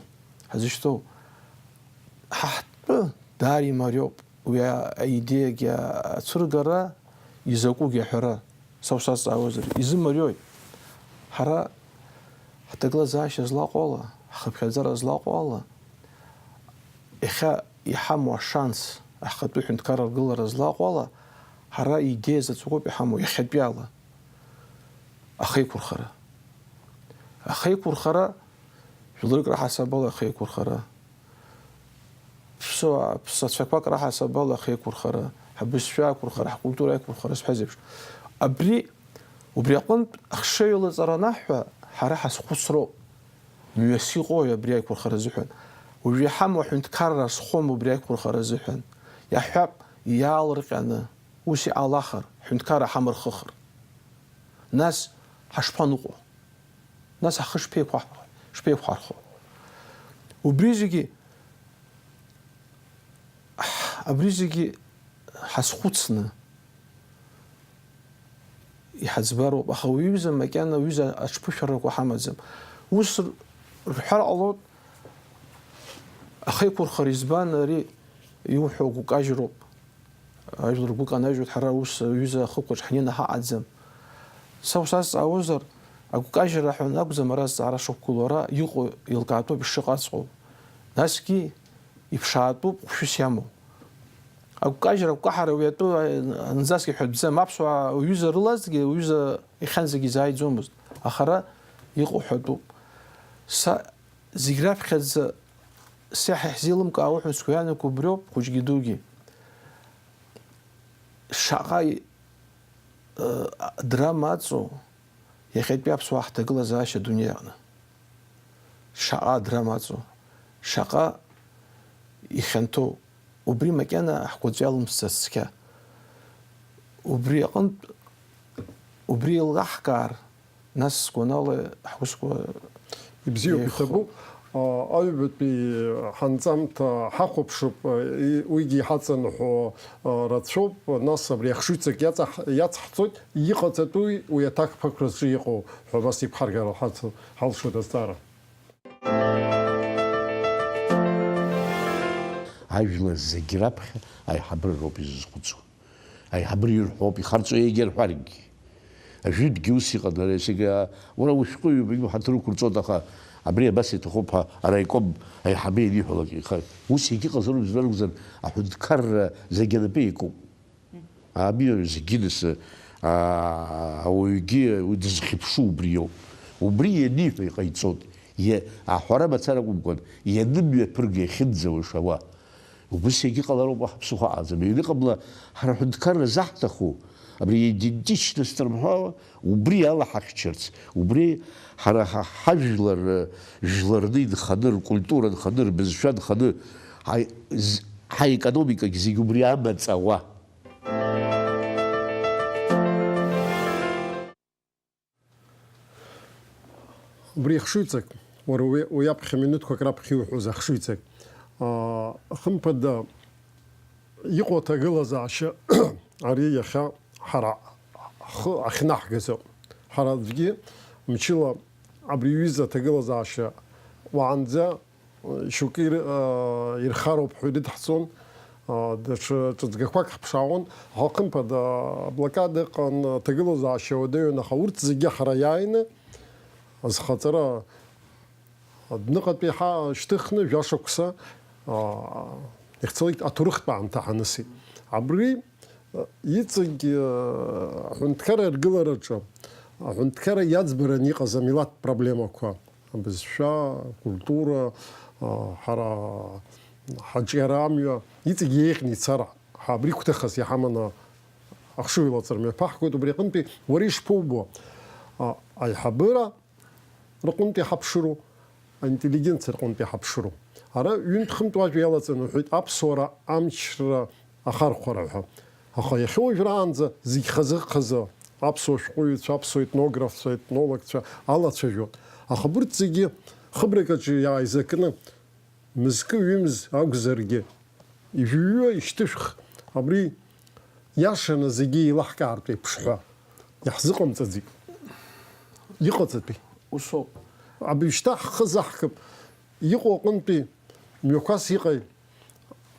ҳазышьҭоу, ҳа ҳтәы даара имариоуп. Уи аидеиагьы ацәыргара, изакәугьы аҳәара, са усазҵаауазар, изымариои? Ҳара ҳҭагылазаашьа злаҟоу ала, ҳхыԥхьаӡара злаҟоу ала, иахьа иҳамоу ашанс, ахатәы ҳәынҭқарра аргылара злаҟоу ала, ҳара идеиа заҵәык ауп иҳамоу иахьатәиала. Ахеиқәырхара. Ахеиқәырхара, жәларык раҳасабала ахеиқәырхара. Ԥсуа-, ԥсацәақәак раҳасабала ахеиқәырхара, ҳабызшәа ақәырхара, ҳкультура аиқәырхара сҳәаз еиԥш. Абри, убри аҟынтә ахшыҩ алаҵара анаҳҳәа, ҳара ҳазхәыцроуп, мҩас иҟои абри аиқәырхара азыҳәан? Уажә иҳамоу аҳәынҭқарра азхом убри аиқәырхара азыҳәан. Иаҳҳәап, иаалырҟьаны, ус иҟалахыр, ҳҳәынҭқарра ҳамырхыхыр. Нас ҳашԥаныҟәо? Нас ҳхы шԥеиқәаҳ-, шԥеиқәҳархо? Убри зегьы, абри зегьы ҳазхәыцны иҳаӡбароуп, аха уи аҩыза макьана аҩыза аҽԥышәарақәа ҳамаӡам. Ус р-, рҳәар ҟалоит, ахеиқәырхара избан ари иуҳәо гәкажьроуп. Ажәлар гәы канажьуеит, ҳара ус аҩыза ахықәаҿ ҳнеины ҳаҟаӡам. Са усазҵаауазар, агәкажьра ҳәа акәӡам ара азҵаара шықәгылоу, ара иҟоу еилкаатәуп ишыҟаҵәҟьоу. Насгьы иԥшаатәуп хәшәыс иамоу. Агәкажьра, агәкаҳара уи атәы анӡасгьы ҳәатәӡам. Аԥсуаа уҩыза рылазгьы, уҩыза иахьанӡагьы изааиӡомызт. Аха ара иҟоу ҳәатәуп. Са зегь раԥхьаӡа сеиҳа иаҳзеилымкаауа ҳәа сгәы иаанагоу убриоуп, хәыҷгьы дугьы. Шаҟа, э, драма аҵоу иахьатәи аԥсуаа ҳҭагылазаашьа адунеи аҟны. Шаҟа драма аҵоу, шаҟа ихьанҭоу, убри макьана ҳгәаҵәа иалымсӡац цқьа. Убри аҟынтә, убри еилаҳкаар, нас сгәанала ҳусқәа Ибзиоуп, еиӷьхоит. Иҭабуп. А, аҩбатәи ҳанҵамҭа ҳахәаԥшып, а, и-, уигьы иҳаҵанаҳәо, а, рацәоуп, нас абри ахшыҩҵак иаҵаҳ-, иацҳҵоит, иҟаҵатәуи уи аҭакԥхықәра зҿы иҟоу ҳәа абас иқәҳаргар ҳац-, ҳалшоит азҵаара. Ажәлар зегь раԥхьа аиҳабыра роуп изызхәыцуа. Аиҳабыра ирҳәоуп, ихарҵәо егьа рҳәаргьы. Ажәытәгьы ус иҟан, ара исыга, уара ушәҟәыҩҩы, ҳаҭыр уқәырҵоит, аха абри абас иҭахуп ҳәа араиком аиҳабы ианиҳәалак, иха-, ус егьыҟазароуп, жәлар ракәзар, аҳәынҭқарра зегь анапы иакуп. Абиа зегьы нас, аа, ауаҩгьы уи дызхьыԥшу убриоуп. Убри ианиҳәа иҟаиҵоит. Иа-, аҳәара мацара акәымкәан, ианымҩаԥырга иахьынӡауашауа. Убыс иагьыҟалароуп, уаҳа ԥсыхәа аҟаӡам. Ианыҟамла, ҳара ҳәынҭқарра заҳҭаху, абри идентичность рымҳәо, убри ала ҳахьчарц, убри ҳара ҳа-, ҳажәлар, жәларны инханы, ркультура нханы, рбызшәа нханы, ҳаи-, з-, ҳаекономикагь зегь убри амаҵ ауа. Убри ахшыҩҵак, уара уи, уи аԥхьа минуҭқәак раԥхьа иуҳәоз ахшыҩҵак, аа, хымԥада, иҟоу аҭагылазаашьа ари иахьа ҳара ҳхы ахьнаҳгаз ауп. Ҳара аӡәгьы мчыла абри аҩыза аҭагылазаашьа уаанӡа шьоукы ир-, аа, ирхароуп ҳәа ирыдҳҵон, аа, даҽа ҿыҵгақәак ҳԥшаауан, аха хымԥада, аблокада ыҟан, аҭагылазаашьа уадаҩын, аха урҭ зегьы ҳара иааины, азхаҵара адәныҟатәи ҳа-, шьҭыхны, жәашықәса, аа, ихьцалеит, аҭоурыхтә аамҭа ҳанысит. Абри, аа, иҵегь, аа, аҳәынҭқарра аргылараҿы, аҳәынҭқарра иаӡбараны иҟаз амилаҭтә проблемақәа, абызшәа, акультура, а, ҳара ҳаҿиара амҩа иҵегь еиӷьны ицара, ҳа абри гәҭыхас иҳаманы ахшыҩ лаҵара мҩаԥаҳгоит. Убри аҟынтәи уара ишԥоубо, а, аиҳабыра рҟынтә иҳаԥшыру, аинтеллигенциа рҟынтә иҳаԥшыру? Ара ҩынтә-хынтә уажәа иалаҵаны уҳәеит, аԥсуара амчра ахархәара ҳәа. Аха иахьа уажәраанӡа зегь хазы-хазы аԥсуа шәҟәыҩҩцәа, аԥсуа етнографцәа, етнологцәа алацәажәон. Аха абырҭ зегьы хыбракаҿы иааизакны, мызкы-ҩымз акәзаргьы, ижәҩуа ишьҭышәх, абри иашаны зегьы еилаҳкаартә еиԥш ҳәа иаҳзыҟамҵаӡеит. Иҟаҵатәи. Усоуп. Абри шьҭа ҳхы заҳкып, иҟоу аҟынтәи мҩақәас иҟаи,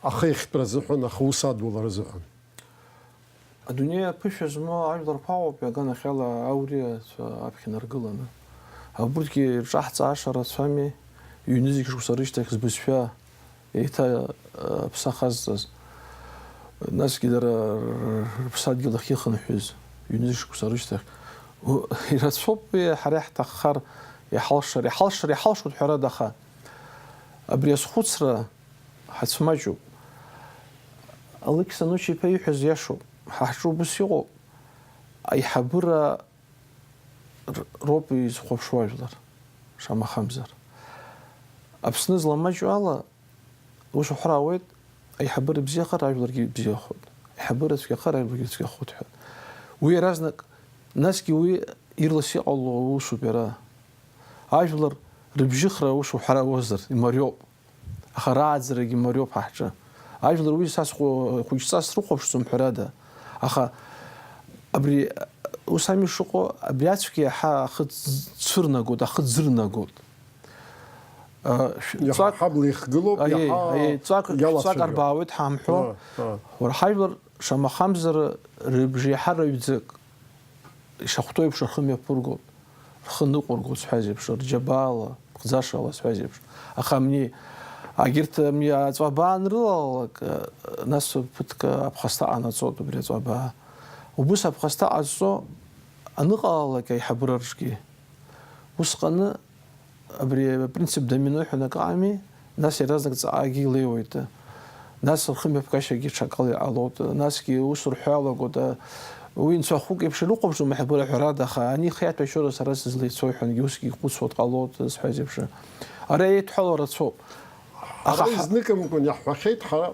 ахы иахьтәра азыҳәан, ахы ус адулара азыҳәан. Адунеи аԥышәа змоу ажәларқәа ауп, иаганахьала ауриацәа аԥхьа инаргыланы. Абурҭгьы ирҿаҳҵааша рацәами, ҩнызқь шықәса рышьҭахь збызшәа еиҭа, э, аԥсы ахазҵаз. Насгьы дара р-, рыԥсадгьыл ахьыхынҳәыз, ҩнызқь шықәса рышьҭахь. У-, ирацәоуп уи ҳара иаҳҭаххар, иҳалшар, иҳалшар, иҳалшоит ҳәарада, аха абри азхәыцра ҳацәмаҷуп. Алықьса Нуча-иԥа ииҳәаз иашоуп. Ҳа ҳҿы убыс иҟоуп. Аиҳабыра р-, роуп изхәаԥшуа ажәлар, шамахамзар. Аԥсны зламаҷу ала, ус уҳәар ауеит, аиҳабыра бзиахар, ажәларгьы бзиахоит. Аиҳабыра цәгьахар, ажәларгьы цәгьахоит ҳәа. Уи иаразнак, насгьы уи ирлас иҟало усуп иара. Ажәлар рыбжьыхра ус уҳәар ауазар, имариоуп. Аха рааӡарагьы мариоуп ҳа ҳҿы. Ажәлар уи са схәы-, хәыҷҵас срыхәаԥшӡом ҳәарада. Аха абри, ус ами ишыҟоу, абри ацәгьа иаҳа ахы цәырнагоит, ахы ӡырнагоит. Э, шә-, Иаҳа ҵәак ҳабла ихгылоуп, Аиеи, иаҳа аиеи, ҵәак, ҵәак иалацәажәо. Арбаауеит ҳамҳәо. А, а. Уара ҳажәлар шамахамзар рыбжеиҳараҩӡак ишахәҭоу еиԥш рхы мҩаԥыргоит, рхы ныҟәыргоит сҳәаз еиԥш, рџьабаала, ԥхӡашала сҳәаз еиԥш. Аха амни, агьырҭ амни аҵәабаа анрылалалак, нас ԥыҭк аԥхасҭа ҟанаҵоит убри аҵәабаа. Убыс аԥхасҭа ҟазҵо аныҟалалак аиҳабыра рҿгьы, усҟаны абри апринцип домино ҳәа акы ами, нас иаразнак ҵаҟагьы илеиуеит. Нас рхымҩаԥгашьагьы ҽакала иҟалоит. Насгьы ус рҳәалагоит, уи нцәахәык еиԥш ирыхәаԥшуам аиҳабыра ҳәарада, аха ани ихы иаҭәашьоура сара сызлеицәоу ҳәангьы усгьы ихәыцуа дҟалоит, зҳәаз еиԥш. Ара еидҳәало рацәоуп. Аха Ҳара ҳа- изныкымкәан иаҳҳәахьеит, ҳара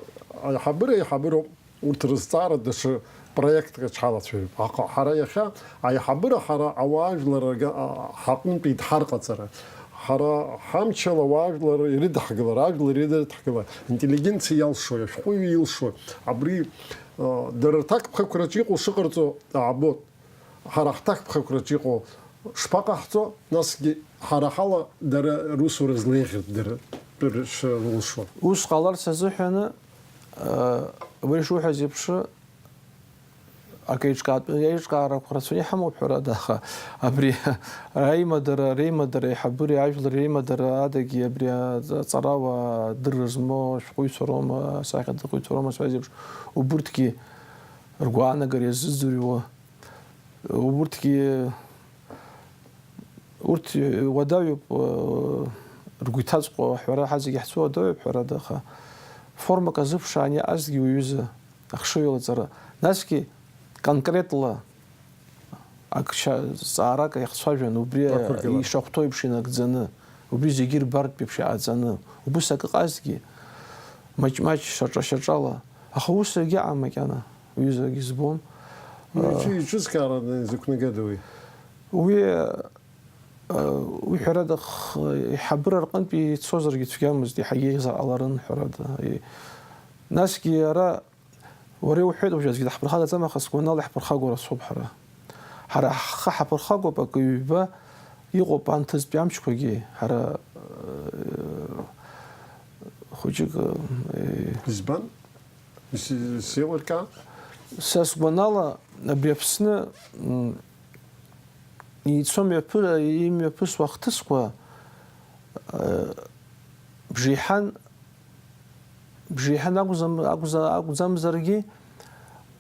аиҳабыра аиҳабыроуп. Урҭ рызҵаара даҽа проектк аҿы ҳалацәажәап. Аха ҳара иахьа аиҳабыра ҳара ауаажәлар рга-, а, ҳаҟынтәи идҳарҟаҵара, ҳара ҳамчала ауаажәлар ирыдаҳгалар, ажәлар ирыдаҳгалар, интеллигенциа иалшои, ашәҟәыҩҩы илшои, абри, а, дара рҭакԥхықәраҿы иҟоу шыҟарҵо аабоит. Ҳара ҳҭакԥхықәраҿы иҟоу шԥаҟаҳҵо, насгьы ҳара ҳала дара русура злеиӷьу дара рышрылшо. Ус ҟаларц азыҳәаны, э, уи шуҳәаз еиԥш, акы еиҿкаатә-, еиҿкаарақәа рацәаны иҳамоуп, ҳәарада, аха абри аимадара, реимадара, аиҳабыреи ажәлари реимадара адагьы абри аҵарауаа адырра змоу ашәҟәыҩҩцәа роума, асахьаҭыхыҩцәа роума, сҳәаз еиԥш, убурҭгьы ргәаанагара иазыӡырҩуа, Урҭгьы, урҭ уадаҩуп, э, ргәы иҭаҵәҟьоу аҳәара ҳазегьы ҳцәуадаҩуп, ҳәарада, аха формак азыԥшаан иаазгьы уҩыза ахшыҩ алаҵара. Насгьы конкретла ак ша-, зҵаарак иахцәажәан, убри Ақәыргылара. Ишахәҭоу еиԥш инагӡаны, убри зегьы рбартә еиԥш иааӡаны, убыс акы ҟазҭгьы, маҷ-маҷ, шьаҿа-шьаҿала. Аха ус егьаҟам макьана, уҩызагьы збом. Уи А, иҿы-, иҿызкаараны изықәнагада уи? Уи, а, уи ҳәарада х-, иҳабыра рҟынтәи ицозаргьы цәгьамызт, иаҳагьы еиӷьзар ҟаларын, ҳәарада. И-, насгьы ара, уара иуҳәеит, уажә аӡәгьы даҳԥырхагаӡам, аха сгәанала иаҳԥырхагоу рацәоуп ҳара. Ҳара ҳхы ҳаԥырхагоуп, акы ҩба иҟоуп анҭыҵтәи амчқәагьы, ҳара, э, хәыҷык, э, Избан? Ис-, исеилыркаа? Са сгәанала, абри Аԥсны, м, ицо мҩаԥы-, имҩаԥысуа ахҭысқәа, э, бжеиҳан, бжеиҳан акәзам-, акәза-, акәӡамзаргьы,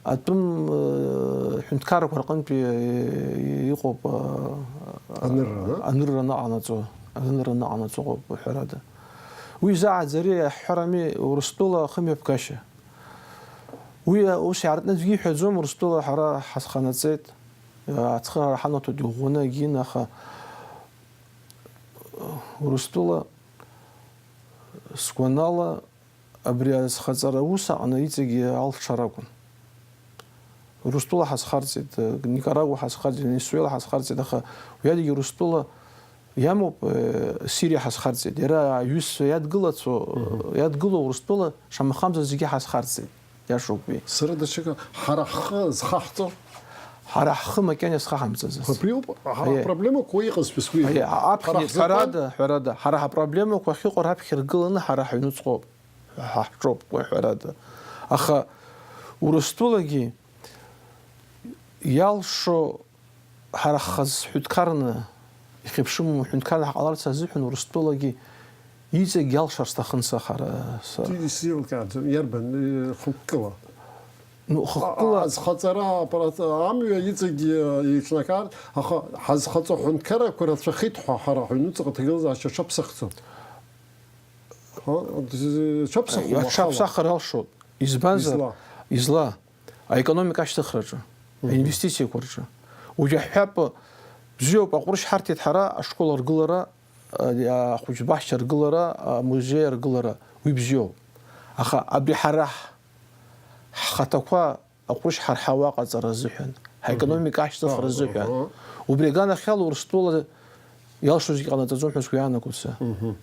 атәым, э, ҳәынҭқаррақәа рҟынтәи, э, иҟоуп, э, Анырра, да? Анырра аныҟанаҵо, анырра аныҟанаҵо ыҟоуп, ҳәарада. Уи изааӡари, иаҳҳәарами, Урыстәыла ахымҩаԥгашьа. Уи ус иаартны аӡәгьы иҳәаӡом, Урыстәыла ҳара ҳазханаҵеит, ацхыраара ҳанаҭоит иӷәӷәаны агьина, аха Урыстәыла, сгәанала, абри азхаҵара аус аҟны иҵегьы алшара акәын. Урыстәыла ҳазхарҵеит, Никарагуа ҳазхарҵеит, Венесуела ҳазхарҵеит, аха уи адагьы Урыстәыла иамоуп, э, Сириа ҳазхарҵеит. Иара аҩызцәа иадгылацо, Мгм. Иадгыло Урыстәыла шамахамзар зегьы ҳазхарҵеит. Иашоуп уи. Сара даҽакы, ҳара ҳхы зхаҳҵо? Ҳара ҳхы макьана иазхаҳамҵаӡац. Абриоуп, ҳа-, Аиеи. Апроблемақәа иҟаз ҳәа сгәы Аиеи, иҭоуп. Аԥхьа Ҳара ҳзы ҳәарада, ҳәарада, ҳара ҳапроблемақәа ахьыҟоу раԥхьа иргыланы ҳара ҳаҩнуҵҟоуп. Ҳа ҳҿоуп, уи ҳәарада. Аха Урыстәылагьы иалшо ҳара ҳхаз ҳҳәынҭқарны, ихьыԥшыму ҳәынҭқарны ҳҟаларц азыҳәан Урыстәылагьы иҵегь иалшар сҭахын са ҳара, са. Ди-, сзеилкааӡом, иарбан, э, хықәкыла? Ну, хықәкыла. А, азхаҵара аппарат, амҩа иҵегь, э, еиҿнакаар, аха ҳазхаҵо ҳҳәынҭқаррақәа рацәахеит ҳәа ҳара ҳаҩнуҵҟа аҭагылазаашьа аҽаԥсахӡом. Ҳа, д-, аҽаԥсахума ахала? Аҽаԥсахыр алшоит. Избанзар? Изла? Изла? Аекономика ашьҭыхраҿы, Мгм. Аинвестициақәа рҿы. Уажә иаҳҳәап, бзиоуп, аҟәрышь ҳарҭеит ҳара, ашкол аргылара, а, ахәыҷбаҳча аргылара, амузеи аргылара, уи бзиоуп. Аха абри ҳара ҳ-, ҳхаҭақәа аҟәрышь ҳарҳауа аҟаҵара азыҳәан, ҳаекономика ашьҭыхра Аҳ, азыҳәан. Аҳ. Убри аганахьала Урыстәыла иалшозгьы ҟанаҵаӡом ҳәа сгәы иаанагоит са. Мгм.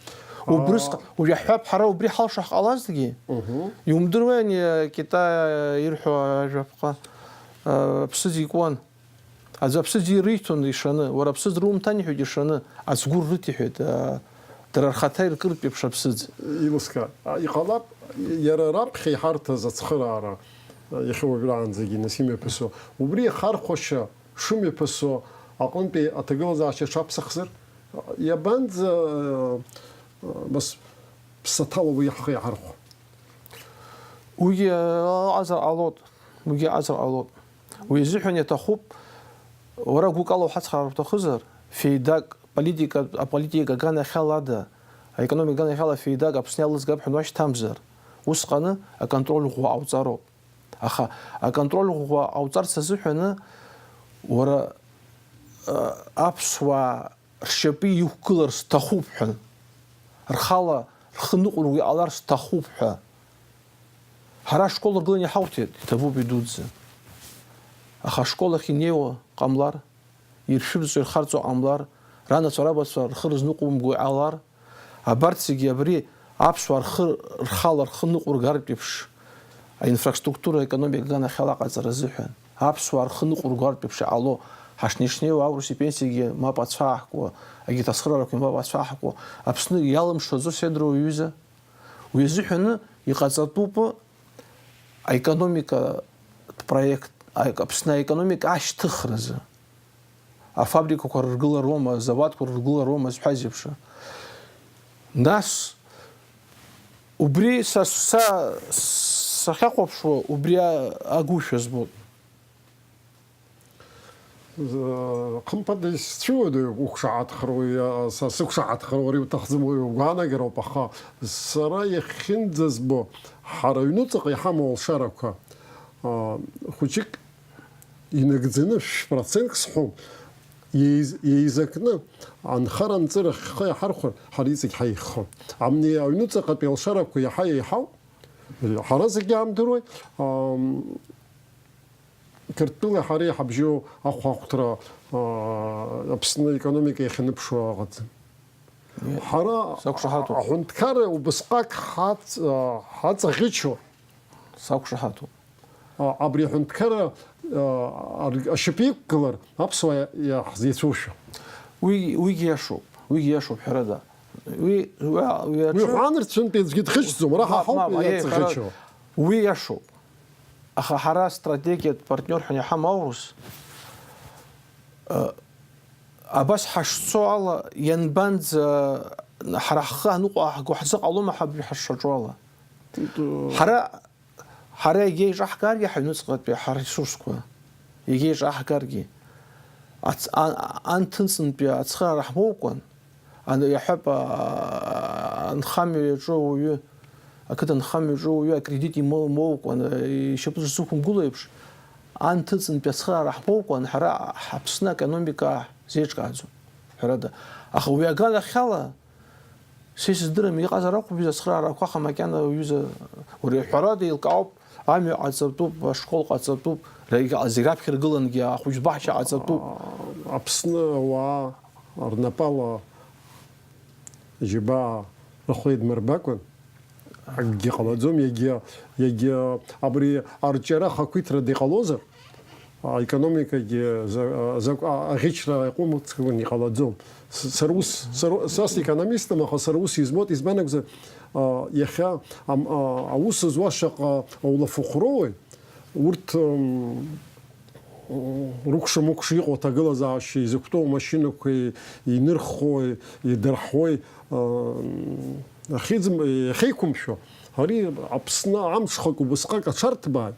Убрысҟ-, Аа. Уажә иаҳҳәап, ҳара убри ҳалшо ҳҟалазҭгьы, Мгм. Иумдыруеи ани Китай ирҳәо ажәаԥҟа, а, аԥсыӡ икуан. Аӡә аԥсыӡ ирыҭон ишаны, уара аԥсыӡ румҭан иҳәеит ишаны, ацгәы ррыҭ иҳәеит, а, дара рхаҭа иркыртә еиԥш аԥсыӡ. Илыскаа, а, иҟалап, иара раԥхьа иҳарҭаз ацхыраара, а, иахьа уажәраанӡагьы нас имҩаԥысуа. Убри ахархәашьа шымҩаԥысуа аҟынтәи аҭагылазаашьа аҽаԥсахзар, иабанӡа, а, а, бас, ԥсаҭала уи ҳхы иаҳархәо? Уигьы, а, ыҟазар ҟалоит, уигьы ыҟазар ҟалоит. Уи азыҳәан иаҭахуп, уара гәыкала уҳацхраар уҭахызар, феидак, политика, аполитика аганахьала ада, аекономика аганахьала феидак Аԥсны иалызгап ҳәа уашьҭамзар, усҟаны аконтроль ӷәӷәа ҟауҵароуп. Аха аконтроль ӷәӷәа ҟауҵарц азыҳәаны уара, а, аԥсуаа ршьапы иқәгылар сҭахуп ҳәа, рхала рхы ныҟәырго иҟалар сҭахуп ҳәа. Ҳара ашкол ргыланы иҳауҭеит, иҭабуп идуӡӡа. Аха ашкол ахь инеиуа ҟамлар, иршәырҵо, ирхарҵо ҟамлар, ранацәа, рабацәа рхы рызныҟәымго иҟалар, абарҭ зегьы абри аԥсуаа рхы, рхала рхы ныҟәыргартә еиԥш, аинфраструктура аекономика аганахьала аҟаҵара азыҳәан, аԥсуаа рхы ныҟәыргартә еиԥш иҟало, ҳашнеи-шнеиуа аурыс ипенсиагьы мап ацәааҳкуа, агьырҭ ацхыраарақәа мап ацәааҳкуа, Аԥсны иалымшаӡо седроу иҩыза, уи азыҳәаны иҟаҵатәуп аекономикатә проект, аек-, Аԥсны аекономика ашьҭыхразы. Афабрикақәа рыргылароума, азауадқәа рыргылароума зҳәаз еиԥш. Нас, убри са, са, сахьахәаԥшуа, убри а-, агушәа збоит. З-, хымԥада исцәыуадаҩуп уқәшаҳаҭхар, уи, а, са сықәшаҳаҭхар уара иуҭахӡам, уи угәаанагароуп, аха сара иахьынӡазбо, ҳара аҩнуҵаҟа иҳамоу алшарақәа, а, хәыҷык инагӡаны шә-процентк сҳәом, еиз-, еизакны анхара-анҵыра ахьхы иаҳархәар, ҳара иҵегь ҳаиӷьхон. Амни аҩнуҵаҟатәи алшарақәа иаҳа еиҳау, ҳара зегьы иаамдыруеи, ам, Қырҭтәылеи ҳареи ҳабжьоу ахәаахәҭра, а, Аԥсны аекономика иахьаныԥшуа ыҟаӡам. Ҳара сақәшаҳаҭуп. Аҳәынҭқарра убасҟак ҳаҵ-, а, ҳаҵаӷьычо. Сақәшаҳаҭуп. А, абри аҳәынҭқарра, а, ар-, ашьапы иқәгылар, аԥсуаа иаҳзеицәоушәа. Уи, уигьы иашоуп, уигьы иашоуп, ҳәарада. Уи, уи, уи Уи аҿы ҳәанырцәынтә аӡәгьы дхыччаӡом, ара Мап, ҳаҳауп мап, аиеи, иаҵаӷьычо. Ҳәарада, уи иашоуп. Аха ҳара стратегиатә партниор ҳәа иаҳамоу аурыс, э, абас ҳашцо ала, ианбанӡа ҳара ҳхы аныҟәааҳго ҳзыҟалома ҳаб ҳашаҿу ала? Ду- Ҳара, ҳара егьа иҿаҳгаргьы ҳаҩныҵҟатәи ҳаресурсқәа, егьа иҿаҳгаргьы, ац-, а-, анҭыҵынтәи ацхыраара ҳмоукәан, Ан-, иаҳҳәап, а-, анхамҩа иаҿу ауаҩы, ақыҭанхамҩа иаҿу ауаҩы акредит имоу-, имоукәан, ишьапы ззықәымгыло еиԥш, анҭыҵынтәи ацхыраара ҳмоукәан, ҳара Аԥсны аекономика зеиҿкааӡом, ҳәарада. Аха уи аганахьала, са исыздырам, иҟазар акәым, ҩыза ацхыраарақәа, аха макьана, ҩыза, уара, ҳәарада, еилкаауп, Амҩа ҟаҵатәуп, ашкол ҟаҵатәуп, зегь раԥхьа иргылангьы ахәыҷ баҳча ҟаҵатәуп. Аԥсны ауаа рнапала џьабаа рхы еидмырбакәан, акгьы ҟалаӡом, егьа, егьа абри арҿиара ахақәиҭрада иҟалозар, аекономикагьы за-, а-, закә-, а-, аӷьычра иҟәымҵкәан иҟалаӡом. С-, сара ус, сара, са секономистым, аха сара ус измоуит, избан акәзар, а, иахьа ам-, а, аус зуа шаҟа аулафахәроуи, урҭ, м, рыкәша-мыкәша иҟоу аҭагылазаашьа изықәтәоу амашьынақәеи инырхуеи, идырҳуеи, а, ахьыӡм-, иахьеиқәымшәо, ари Аԥсны амҽхак убысҟак аҽарҭбааит.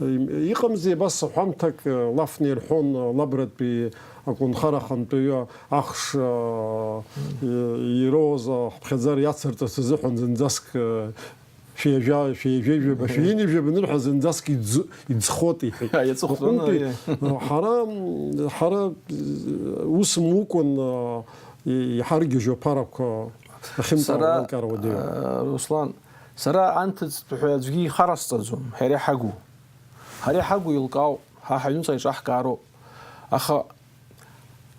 Иҟамзи абас ҳәамҭак, лафны ирҳәон, лабратәи аколнхара ахантәаҩы ахш, а, и-, ироуз аҳәынҭқарра иацырҵарц азыҳәан зынӡаск, а, шәи жәа-, шәи жәаҩба, шәи ҩынҩажәаба анырҳәа зынӡаск иӡ-, иӡхот иҳәеит. Иаҵыхәтәаны, Аҟынтәи, аиеи. Ҳара, ҳара, ус мкәан, а, и-, иҳаргьежьуа аԥарақәа ахьымтәаауа Сара, алкаара уадаҩуп. а, Руслан, сара анҭыҵтә ҳәа аӡәгьы ихарасҵаӡом, ҳара иҳагу. Ҳара иҳагу еилкаауп, ҳа ҳаҩнуҵҟа еиҿаҳкаароуп. Аха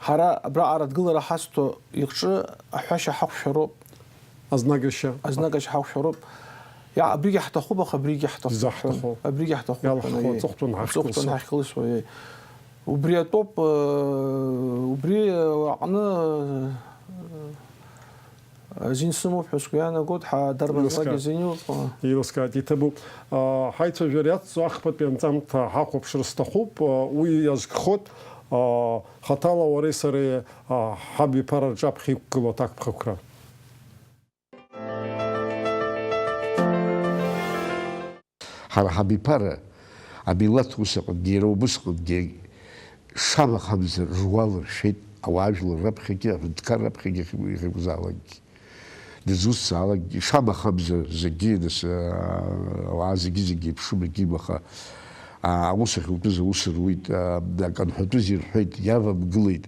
ҳара абраҟа адгылара ҳазҭо иҟҿы аҳәашьа ҳақәшәароуп. Азнагашьа. Азнагашьа ҳақәшәароуп. Иа-, абригьы ҳҭахуп, аха абригьы ҳҭахуп. Изаҳҭаху. Абригьы ҳҭахуп, Иалаҳхуа ҳәа, аҵыхәтәан ҳахькылсуа. Аҵыхәтәан ҳахькылсуа, иеи. Убри атәоуп, э, убри, э, аҟны, э, Азин сымоуп ҳәа сгәы иаанагоит, ҳа дарбанзаалак Еилыскаа. Азин иоуп. Еилыскааит, иҭабуп. А, ҳаицәажәара иацҵо ахԥатәи анҵамҭа ҳахәаԥшыр сҭахуп. А, уи иазкхоит, а, хаҭала уареи сареи, а, ҳабиԥара рҿаԥхьа иқәгылоу аҭакԥхықәра. Ҳара ҳабиԥара, амилаҭ ус аҟынгьы, иара убысҟангьы, шамахамзар, руал ршәеит, ауаажәлар раԥхьагьы, аҳәынҭқар раԥхьагьы, иахьакәзаалакгьы, дызусҭзаалакгьы, шамахамзар, зегьы, нас, аа, ауаа зегьы-зегьы еиԥшым, егьим, аха, аа, аус ахьутәыз аус руит, аа, акы анҳәатәыз ирҳәеит, иавамгылеит,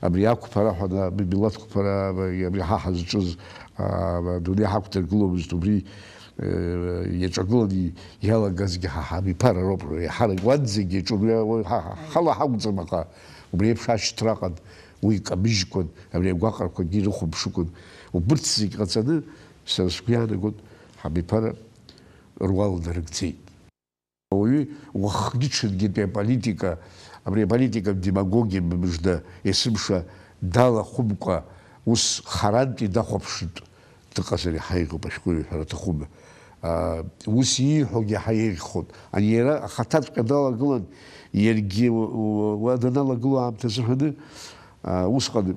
абри ақәԥара ҳәа, абри милаҭ қәԥара, абри ҳа ҳазҿыз, аа, адунеи ҳақәдыргыломызт, убри иаҿагыланы иалагазгьы ҳа ҳабиԥара роуп, еиҳарак уанӡагьы иаҿын, уи, уи ҳа, ҳа, ҳала ҳакәӡам, аха убри еиԥш ашьҭра ыҟан, уи камыжькәан, абри агәаҟрақәагьы ирыхәаԥшыкәан, убырҭ зегь ҟаҵаны, сара сгәы иаанагон, ҳабиԥара руал нарыгӡеит. Ауаҩы уахгьы-ҽынгьытәи аполитика, абри аполитика демагогиа мыжда, есымша далахәымкәа, ус харантәи дахәаԥшыртә дыҟазар иаҳа еиӷьуп, ашәҟәыҩҩы ҳәара аҭахума. Аа, ус ииҳәогьы иаҳа еиӷьхон. Ани иара ахаҭаҵәҟьа далагылан, иаргьы уа, уа, уа даналагылоу аамҭазы ҳәаны, аа, усҟан,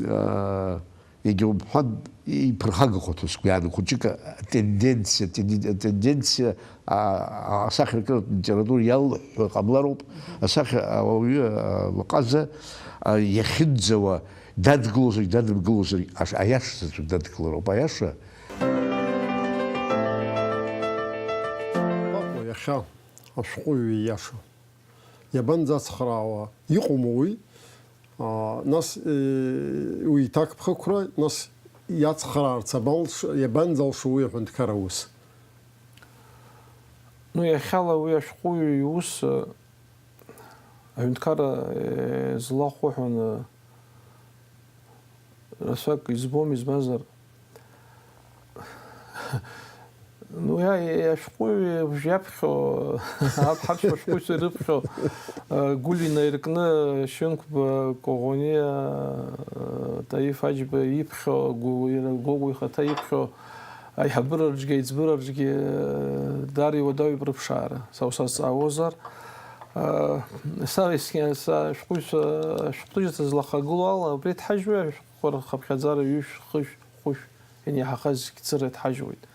аа, Егьа умҳәан, иԥырхагахоит ус, гәҩан хәыҷык атенденциа, атенди-, атенденциа, а, а, асахьаркыратә литература иалҳәо ҟамлароуп, асахьа ауаҩы, а, лҟаза, а, иахьынӡауа, дадгылозаргь, дадымгылозаргь, аш-, аиаша заҵәык дадгылароуп, аиаша. Иахьа ашәҟәыҩҩы ииаша. Иабанӡацхраауа, иҟоума уи? Аа, нас, э, уи иҭакԥхықәра, нас иацхраарц абанлш-, иабанӡалшо уи аҳәынҭқар аус? Ну, иахьала уи ашәҟәыҩҩы иус, э, аҳәынҭқарра, э, злахәыҳәаны, Рацәак избом, избанзар, ну, иа-, иа-, ашәҟәыҩҩы уажә иаԥхьо, ҳа-, ҳаԥсуа шәҟәыҩҩцәа ирыԥхьо, э, Гулиа инаиркны, Шьынқәба Коӷониа, э, Таиф Аџьба иԥхьо, Гу-, иара Гогәуа ихаҭа иԥхьо, аиҳабыра рҿгьы, аиҵбыра рҿгьы, э, даара иуадаҩуп рыԥшаара, са усазҵаауазар. Э, са ес-, са ашәҟәыҩҩцәа, ашәҟәыҩҩцәа злахагылоу ала, убри иҭҳажьуеит, ашәҟәқәа рхыԥхьаӡара ҩышә, хышә, хәышә ианиаҳахаз зегь цыра иҭҳажьуеит.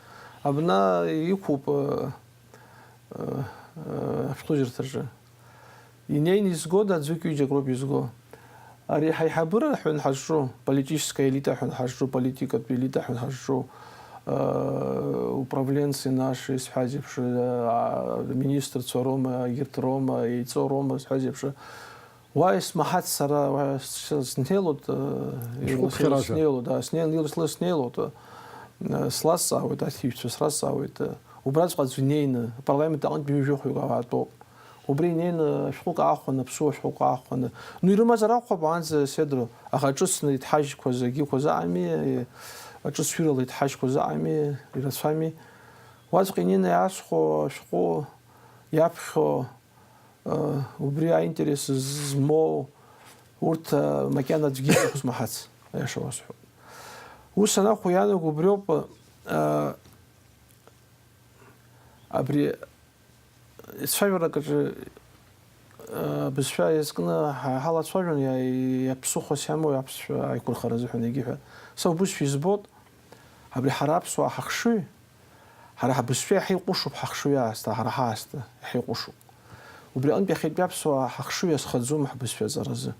Абна иқәуп, э, э, э, ашәҟәыҩҩырҭаҿы. Инеины изгода, аӡәык-ҩыџьак роуп изго. Ари ҳаиҳабыра ҳәа ҳазҿу, политическая элита ҳәа ҳазҿу, политикатә элита ҳәа ҳазҿу, э, управленцы наши, исҳәаз еиԥш, э, а, министрцәа роума, егьырҭ роума, еиҵоу роума, исҳәаз еиԥш, уа исмаҳац сара, уа с-, с-, снеилоит, э, Ишәҟәыԥхьаражәа. Снеилоит, да, снеин-, ил-, ил-, снеилоит, э, слазҵаауеит, аҭиҩцәа сразҵаауеит, э, Убраҵәҟьа аӡәы инеины, апарламент аҟынтә ҩажәи жәохәҩык ауаа тәоуп. Убри инеины ашәҟәык аахәаны, аԥсуа шәҟәык аахәаны, ну, ирымазар акәхап, аҟанӡа седро, аха ҿыцны иҭҳажьқәаз, егьиқәа заҟами, аҿыцҩырала иҭҳажьқәа заҟами, ирацәами. Уаҵәҟьа инеины иаасхәо ашәҟәы иаԥхьо, убри аинтерес змоу урҭ, макьана аӡәгьы иҟоу смаҳац, аиаша уасҳәап. Ус анакәу иаанаго убриоуп, абри цәажәарак аҿы, бызшәа иазкны ҳа-, ҳалацәажәон, иа-, иаԥсыхәас иамоу аԥсшәа аиқәырхара азыҳәан егьиҳәа. Са убысшәа избоит, абри ҳара аԥсуаа ҳахшыҩ, ҳара ҳбызшәа иаҳа иҟәышуп ҳахшыҩ аасҭа, ҳара ҳаасҭа иаҳа иҟәышуп. Убри аҟынтә иахьатәи аԥсуаа ҳахшыҩ иазхаӡом ҳбызшәа аҵаразы.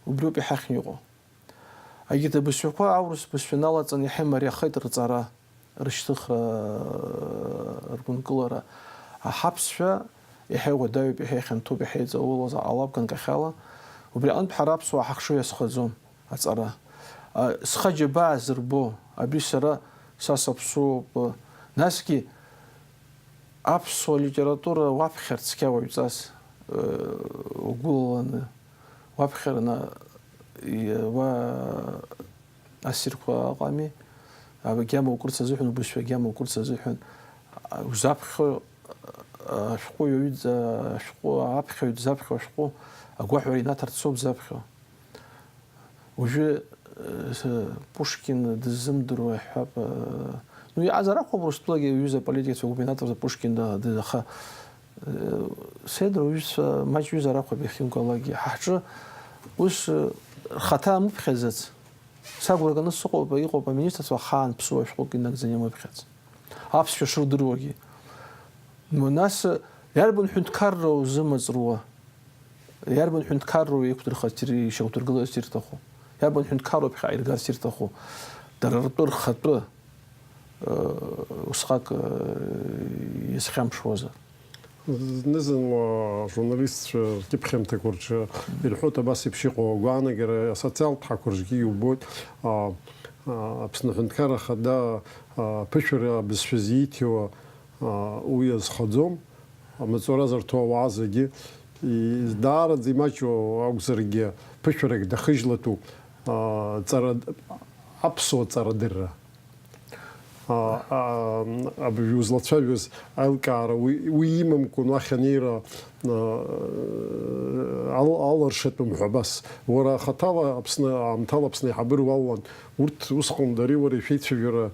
Убриоуп иҳахьны иҟоу. Егьырҭ абызшәақәа аурыс бызшәа налаҵаны иаҳа имариахеит рҵара, рышьҭыхра, ргәынкылара. Ҳаԥсшәа иаҳа иуадаҩуп, иаҳа ихьанҭоуп, иаҳа иҵаулоуп ала ганкахьала. Убри аҟынтә ҳара аԥсуаа ҳахшыҩ иазхаӡом аҵара. А, схы аџьабаа зырбо, абри сара, са саԥсуоуп. Насгьы аԥсуа литература уаԥхьар цқьа уаҩҵас, э, угәылаланы, уаԥхьараны, и-, уа-, ассирқәа ыҟами, агьама укырц азыҳәан, убызшәа агьама укырц азыҳәан, а, узаԥхьо, а, ашәҟәы иаҩыз, а, ашәҟәы аԥхьаҩ дзаԥхьо ашәҟәы агәаҳәара инаҭарц ауп дзаԥхьо. Уажәы, э, с-, Пушкин дыззымдыруа иаҳҳәап, э, ну, иҟазар акәхап Урыстәылагьы иҩыза аполитикцәа губернаторзар Пушкин да-, да-, аха, э, седра уҩызцәа маҷҩызар акәхап иахьынкәалагьы. Ҳа ҳҿы ус, э, рхаҭа амыԥхьаӡац. Сагәра ганы сыҟоуп, иҟоуп аминистрцәа ахаан ԥсуа шәҟәык инагӡаны имыԥхьац. Аԥсшәа шырдыруагьы. Нас иарбан ҳәынҭқарроу зымаҵ руа? Иарбан ҳәынҭқарроу еиқәдырхарц ир-, ишьақәдыргыларц ирҭаху? Иарбан ҳәынҭқарроу ԥхьаҟа иргарц ирҭаху? Дара ртәы рхатәы, э, усҟак, э, иазхьамԥшуазар? Зны-зынла ажурналистцәа ркьыԥхьамҭақәа рҿы ирҳәоит абас еиԥш иҟоу агәаанагара, асоциалтә ҳақәа рҿгьы иубоит, а, а, Аԥсны Аҳәынҭқарра Ахада, а, аԥышәара абызшәа зиҭиуа, а, уи азхаӡом, амаҵура зарҭо ауаа зегьы, и-, даараӡа имаҷу акәзаргьы, ԥышәарак дахыжьлатәуп, а, ҵара, аԥсуа ҵарадырра. А, а, абыржәы узлацәажәоз аилкаара уи, уи имамкәан уахь анеира, а, ал-, алыршатәым ҳәа абас. Уара хаҭала Аԥсны, аамҭала Аԥсны аиҳабыра уалуан. Урҭ усҟан дареи уареи шәеицәажәара,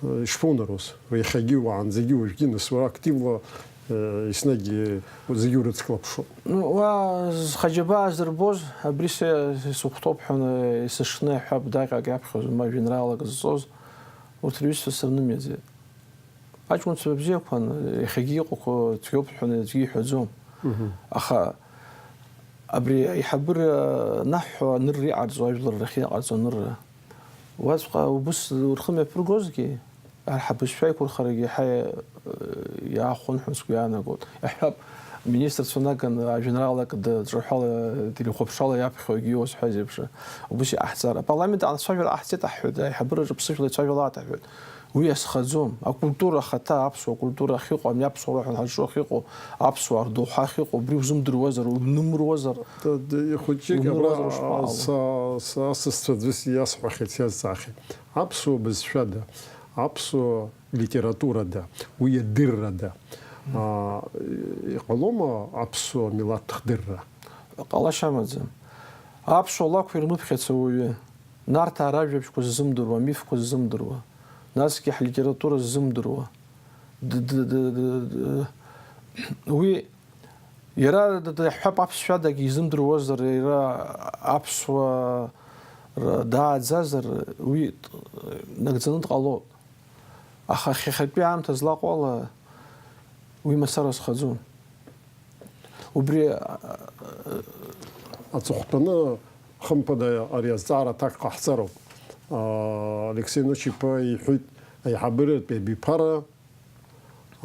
а, ишԥоунароз? Иахьагьы, уаанӡагьы, уажәгьы, нас уара активла, а, еснагь, а, зегьы урыцклаԥшуп. Ну, уа зхаџьабаа зырбоз, абри са исыхәҭоуп ҳәа исышны иаҳҳәап, даҟьак иаԥхьоз, ма жәеинраалак зҵоз, урҭ рҩызцәа сырнымиаӡеит. Аҷкәынцәа бзиақәан, иахьагьы иҟақәоу цәгьоуп ҳәа аӡәгьы иҳәаӡом. Мгм. Аха абри аиҳабыра наҳҳәо анырра иҟарҵо, ажәлар рахь иҟарҵо анырра. Уаҵәҟьа убыс рхы мҩаԥыргозгьы, ҳабызшәа аиқәырхарагьы иаҳа иаахәон ҳәа сгәы иаанагоит. Иаҳҳәап, министрцәа наган ажәеинраалак даҿаҳәала, телехәаԥшрала иаԥхьогьы иуазҳәаз еиԥш, убыс иҟаҳҵар. Апарламент аҟны ацәажәара ҟаҳҵеит аҳҳәоит, аиҳабыраҿы ԥсышәала ицәажәалааит аҳәоит. Уи иазхаӡом. Акультура ахаҭа, аԥсуа культура ахьыҟоу, ами аԥсуара ҳәа ҳаҿу ахьыҟоу, аԥсуаа рдоуҳа ахьыҟоу, убри узымдыруазар, унымыруазар, Д-, д-, хәыҷык унымыруазар абра, ушԥаҟало? Са, са асасцәа аӡәыс иасҳәахьеит, сиазҵаахьеит. Аԥсуа бызшәада, аԥсуа литературада, уи адыррада, аа, иҟалома аԥсуа милаҭ хдырра? Ҟалашьа амаӡам. Аԥсуа лакәқәа ирмыԥхьац ауаҩы, Нарҭаа ражәабжьқәа ззымдыруа, амифқәа ззымдыруа, насгьы ҳлитература ззымдыруа. Д-, д-, д-, д-, д-, уи иара д-, д-, иаҳҳәап, аԥсшәадагь изымдыруазар, иара аԥсуа р-, дааӡазар, уи т-, нагӡаны дҟалоит. Аха хьахьатәи аамҭа злаҟоу ала уи мацара зхаӡом. Убри, а, а, аҵыхәтәаны, хымԥада, ари азҵаара аҭак ҟаҳҵароуп. А, Алексей Ночи-иԥа иҳәеит, аиҳабыратәи абиԥара,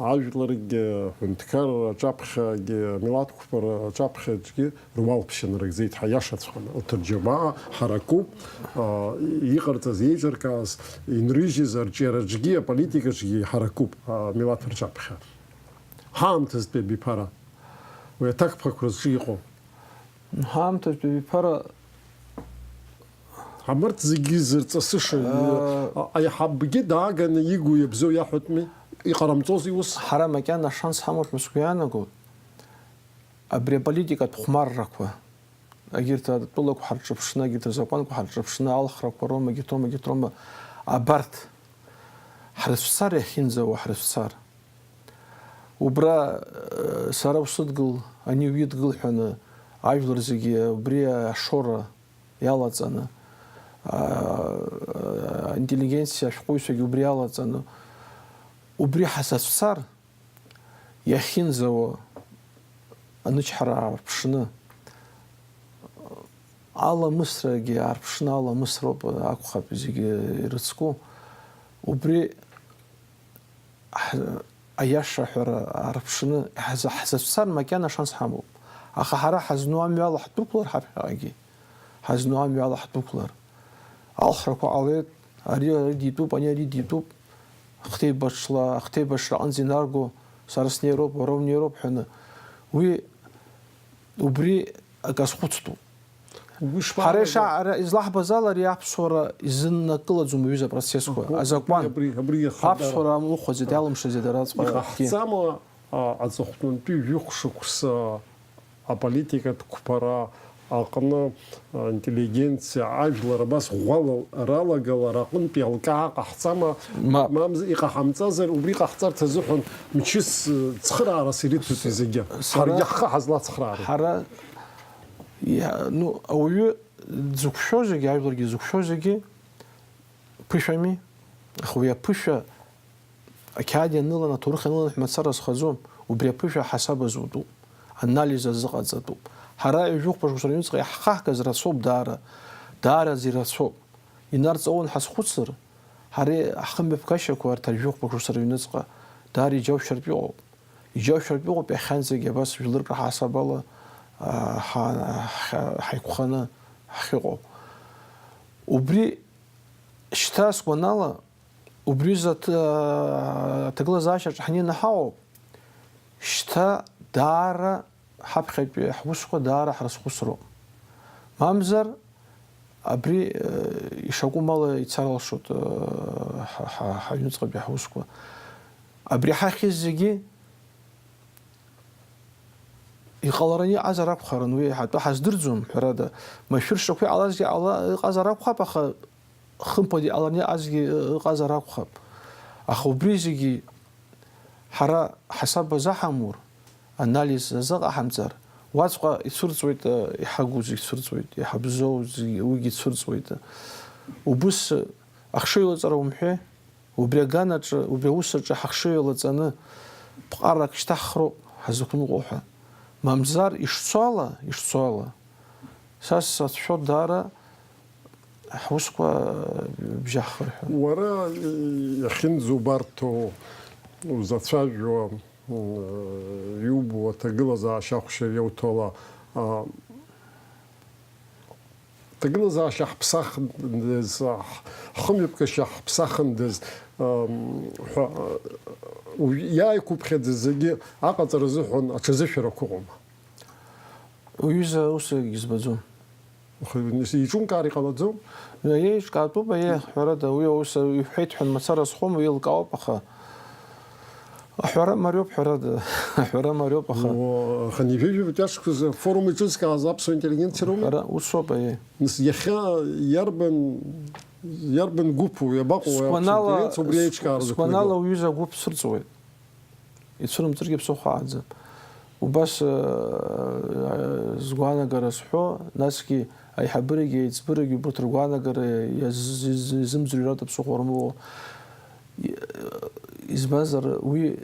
Ажәларгьы, аҳәынҭқарра аҿаԥхьагьы, амилаҭ қәԥара аҿаԥхьаҿгьы руалԥшьа нарыгӡеит ҳәа иашаҵәҟьаны. Лҭырџьабаа ҳаракуп, аа, иҟарҵаз, еиҿыркааз, инрыжьыз арҿиараҿгьы, аполитикаҿгьы ҳаракуп, аа, амилаҭ рҿаԥхьа. Ҳаамҭазтәи абиԥара, уи аҭакԥхықәра зҿы иҟоу. Ҳаамҭазтәи абиԥара Абарҭ зегьы зырҵысыша, Аа. а-, аиҳабгьы дааганы игу иабзоу иаҳәатәми? Иҟарымҵози ус? Ҳара макьана ашанс ҳамоуп ҳәа сгәы иаанагоит. Абри аполитикатә хәмаррақәа, егьырҭ атәылақәа ҳарҿыԥшны, егьырҭ азакәанқәа ҳарҿыԥшны, алхрақәа роума, егьырҭ роума, егьырҭ роума, абарҭ ҳрыцәцар иахьынӡауа ҳрыцәцар. Убра, э, сара усыдгыл, ани уидгыл ҳәаны, ажәлар зегьы убри ашоура иалаҵаны, аа, аинтеллигенциа ашәҟәыҩҩцәагьы убри иалаҵаны, убри ҳазацәцар, иахьынӡауа анычҳара аарԥшны, аламысрагьы аарԥшны аламысроуп акәхап зегьы ирыцку. Убри ҳ-, аиаша аҳәара аарԥшны ҳза-, ҳзацәцар макьана шанс ҳамоуп. Аха ҳара ҳазну амҩала ҳдәықәлар ҳаԥхьаҟагьы, ҳазну амҩала ҳдәықәлар. Алхрақәа ҟалеит, ари ари дитәуп, ани ари дитәуп. Ахҭеибаҽла, ахҭеибаҽра аҟынӡа инарго, сара снеироуп, уара унеироуп ҳәаны. Уи, убри акы азхәыцтәуп. Уи шԥа-, Ҳара иша-, ара излаҳбаз ала, ари аԥсуара изыннакылаӡом уҩыза апроцессқәа. Абри, Азакәан. абри, абри иахадара. Аԥсуара амлыхәаӡеит, иалымшаӡеит араҵәҟьа. Иҟаҳҵама, а, аҵыхәтәантәи жәохә шықәса аполитикатә қәԥара аҟны, а, интеллигенциа, ажәлар абас ӷәӷәала ралагалара аҟынтәи алкаа ҟаҳҵама? Мап. Мамз-, иҟаҳамҵазар, убри ҟаҳҵарц азыҳәан мчыс, э, цхыраарас ирыҭоит зегьы. Сара Ҳаргьы ҳхы ҳазлацхраара. Ҳара Иа-, ну, ауаҩы дзықәшәо зегьы, ажәларгьы зықәшәо зегьы ԥышәами. Аха уи аԥышәа ақьаад ианылан, аҭоурых ианылан ҳәа мацара зхаӡом. Убри аԥышәа ҳасаб азутәуп, анализ азыҟаҵатәуп. Ҳара ҩажәи хәба шықәса рыҩныҵҟа иаҳхаҳгаз рацәоуп даара, даараӡа ирацәоуп. Инарҵаулан ҳазхәыцыр, ҳара ҳхымҩаԥгашьақәа арҭ ҩажәи хәба шықәса рыҩныҵҟа даара иџьаушьартә иҟоуп. Иџьаушьартә иҟоуп иахьанӡагь абас жәларык рҳасабала, а, ҳа-, ҳа-, ҳаиқәханы ҳахьыҟоу. Убри шьҭа сгәанала, убри аҩыза аҭ-, аҭагылазаашьаҿ ҳнеины ҳаҟоуп. Шьҭа даара ҳаԥхьатәи ҳусқәа даара ҳрызхәыцроуп. Мамзар, абри, э, ишакәым ала ицар алшоит, э, ҳа-, ҳа-, ҳаҩныҵҟатәи ҳусқәа. Абри ҳахьыз зегьы иҟалараны иҟазар акәхарын, уи ҳатәы ҳаздырӡом, ҳәарада. Машәыршақәа иҟалазгьы ала-, ыҟазар акәхап, аха хымԥада иҟалараны иҟазгьы ыҟазар акәхап. Аха убри зегьы ҳара ҳасаб азаҳамур, анализ азыҟаҳамҵар, уаҵәҟьа ицәырҵуеит, э, иҳагу зегь цәырҵуеит, иҳабзоу зегь, уигьы цәырҵуеит. Убыс, э, ахшыҩлаҵара умҳәеи? Убри аганаҿы, убри аус аҿы ҳахшыҩ алаҵаны, ԥҟарак шьҭаҳхроуп ҳазықәныҟәо ҳәа. Мамзар, ишцо ала, ишцо ала, са сацәшәо даара ҳусқәа бжьаҳхыр ҳәа. Уара иахьынӡоубарҭоу, узацәажәо, м, иубо аҭагылазаашьа ахәшьара иауҭо ала, а, Ҭагылазаашьа ҳԥсахындаз, ҳ-, ҳхымҩаԥгашьа ҳԥсахындаз, ам, ҳәа, уажә иааиқәыԥхьаӡаз зегьы аҟаҵара азыҳәан аҽазышәарақәа ыҟоума? Уҩыза, ус акгьы збаӡом. Аха иҿумкаар иҟалаӡом? Еиҿкаатәуп, аиеи, ҳәарада, уи аус иҳәеит ҳәа мацара схәом, уи еилкаауп, аха Аҳәара мариоуп, ҳәарада, аҳәара мариоуп, аха. О, аха нижәеижәаба ашықәсазы афорум еиҿызкааз аԥсуа интеллигенциа роума? Ара, усоуп, аиеи. Нас иахьа иарбан, иарбан гәыԥу, иабаҟоу аԥсуа Сгәанала, интеллигенциа убри аиҿкаара сгәанала зықәнаго? Уҩыза агәыԥ сырҵуеит. Ицәырымҵыргьы ԥсыхәа ааӡам. Убас, э, э, згәаанагара сҳәо, насгьы аиҳабырагьы аиҵбырагьы убарҭ ргәаанагара иаз-, иаз-, изымӡырҩратәы ԥсыхәа рымоуа. И-, избанзар, уи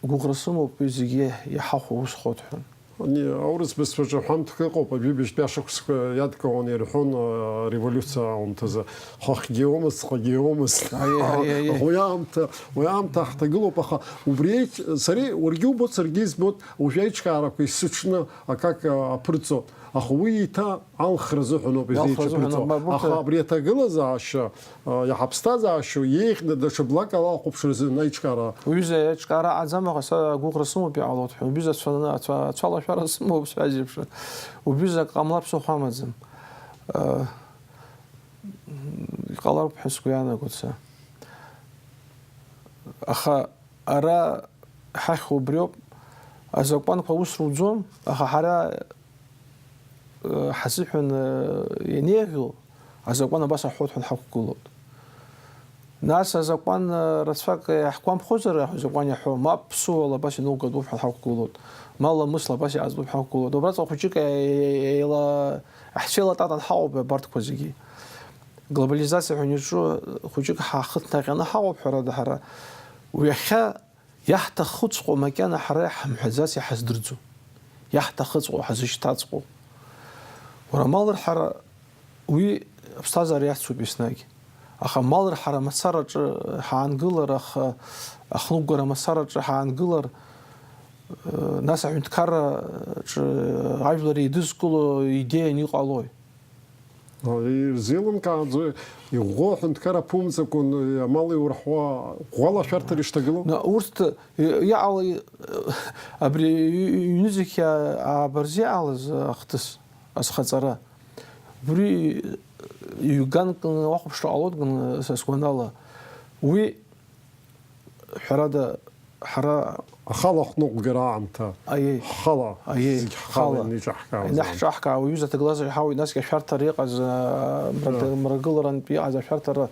Гәыӷра сымоуп, уи зегьы иаҳахәо усхоит ҳәа. Ани, аурыс бызшәаҿы ҳәамҭак ыҟоуп, ажәибжьтәи ашықәсқәа иадкыланы ирҳәон, а, ареволиуциа аамҭазы. Хыхьгьы иоумызт, ҵхагьы иоумызт. Аиеи, аиеи, аиеи. Уи аамҭа, уи аамҭа ҳҭагылоуп, аха убри еиԥш, сареи, уаргьы убоит, саргьы избоит, уажәы аиҿкаарақәа исыҽны акак, а, аԥырҵо. Аха уи еиҭа алхра азыҳәаноуп Иалхра азыҳәаноуп, еиԥырҵо. мап, урҭ- Аха абри аҭагылазаашьа, а, иҳаԥсҭазаашьоу иеиӷьны даҽа блак ала ахәаԥшразы аиҿкаара. Уҩыза аиҿкаара аӡам, аха са агәыӷра сымоуп иҟалоит ҳәа. Убҩыза ацәа-, ацәа-, ацәалашәара сымоуп, сҳәаз еиԥш. Убҩыза ак ҟамлар ԥсыхәа амаӡам. Э, иҟалароуп ҳәа сгәы иаанагоит са. Аха ара ҳахьуа убриоуп, азакәанқәа аус руӡом, аха ҳара, э, ҳазыҳәан, э, ианеиӷьу, азакәан абас аҳәоит ҳәа ҳақәгылоуп. Нас азакәан, э, рацәак иаҳгәамԥхозар, азакәан иаҳәо, мап, ԥсуала абас иноугатәуп ҳәа ҳақәгылоуп, ма ламысла абас иҟаҵатәуп ҳәа ҳақәгылоуп. Убраҵәҟьа хәыҷык еила-, ҳцәеилататан ҳаҟоуп абарҭқәа зегьы. Глобализациа ҳәа иаҿу хәыҷык ҳахы ҭнаҟьаны ҳаҟоуп, ҳәарада, ҳара. Уи иахьа иаҳҭахыҵәҟьоу макьана ҳара иҳамҳәаӡац, иҳаздырӡом. Иаҳҭахыҵәҟьоу, ҳазышьҭаҵәҟьоу. Уара амал рҳара уи аԥсҭазаара иацуп еснагь. Аха амал рҳара мацараҿы ҳаангылар, аха ахныҟәгара мацараҿы ҳаангылар, э, нас аҳәынҭқарраҿы ажәлар еидызкыло идеианы иҟалои? Ирзеилымкааӡои, иӷәӷәоу аҳәынҭқар аԥумҵакәан, амал иурҳауа ӷәӷәала ашәарҭара ишҭагылоу? На, урҭ, э, иаала, э, абри ҩ-, ҩ-, ҩнызқьи ааба рзы иаалаз ахҭыс, азхаҵара. Убри ҩганк уахәаԥшра ҟалоит, са сгәанала. Уи, ҳәарада, ҳара Ахала ахәныҟәгара аамҭа. Аиеи. Ҳхала. Аиеи, зегь ҳхала ҳхала. Ианиҿаҳкаауаз. Ианаҳҿаҳкаауа, уҩыза аҭагылазаашьа ҳауеит, насгьы ашәарҭара иҟаз, аа, мраг-, Да. Мрагыларантә иҟаз ашәарҭара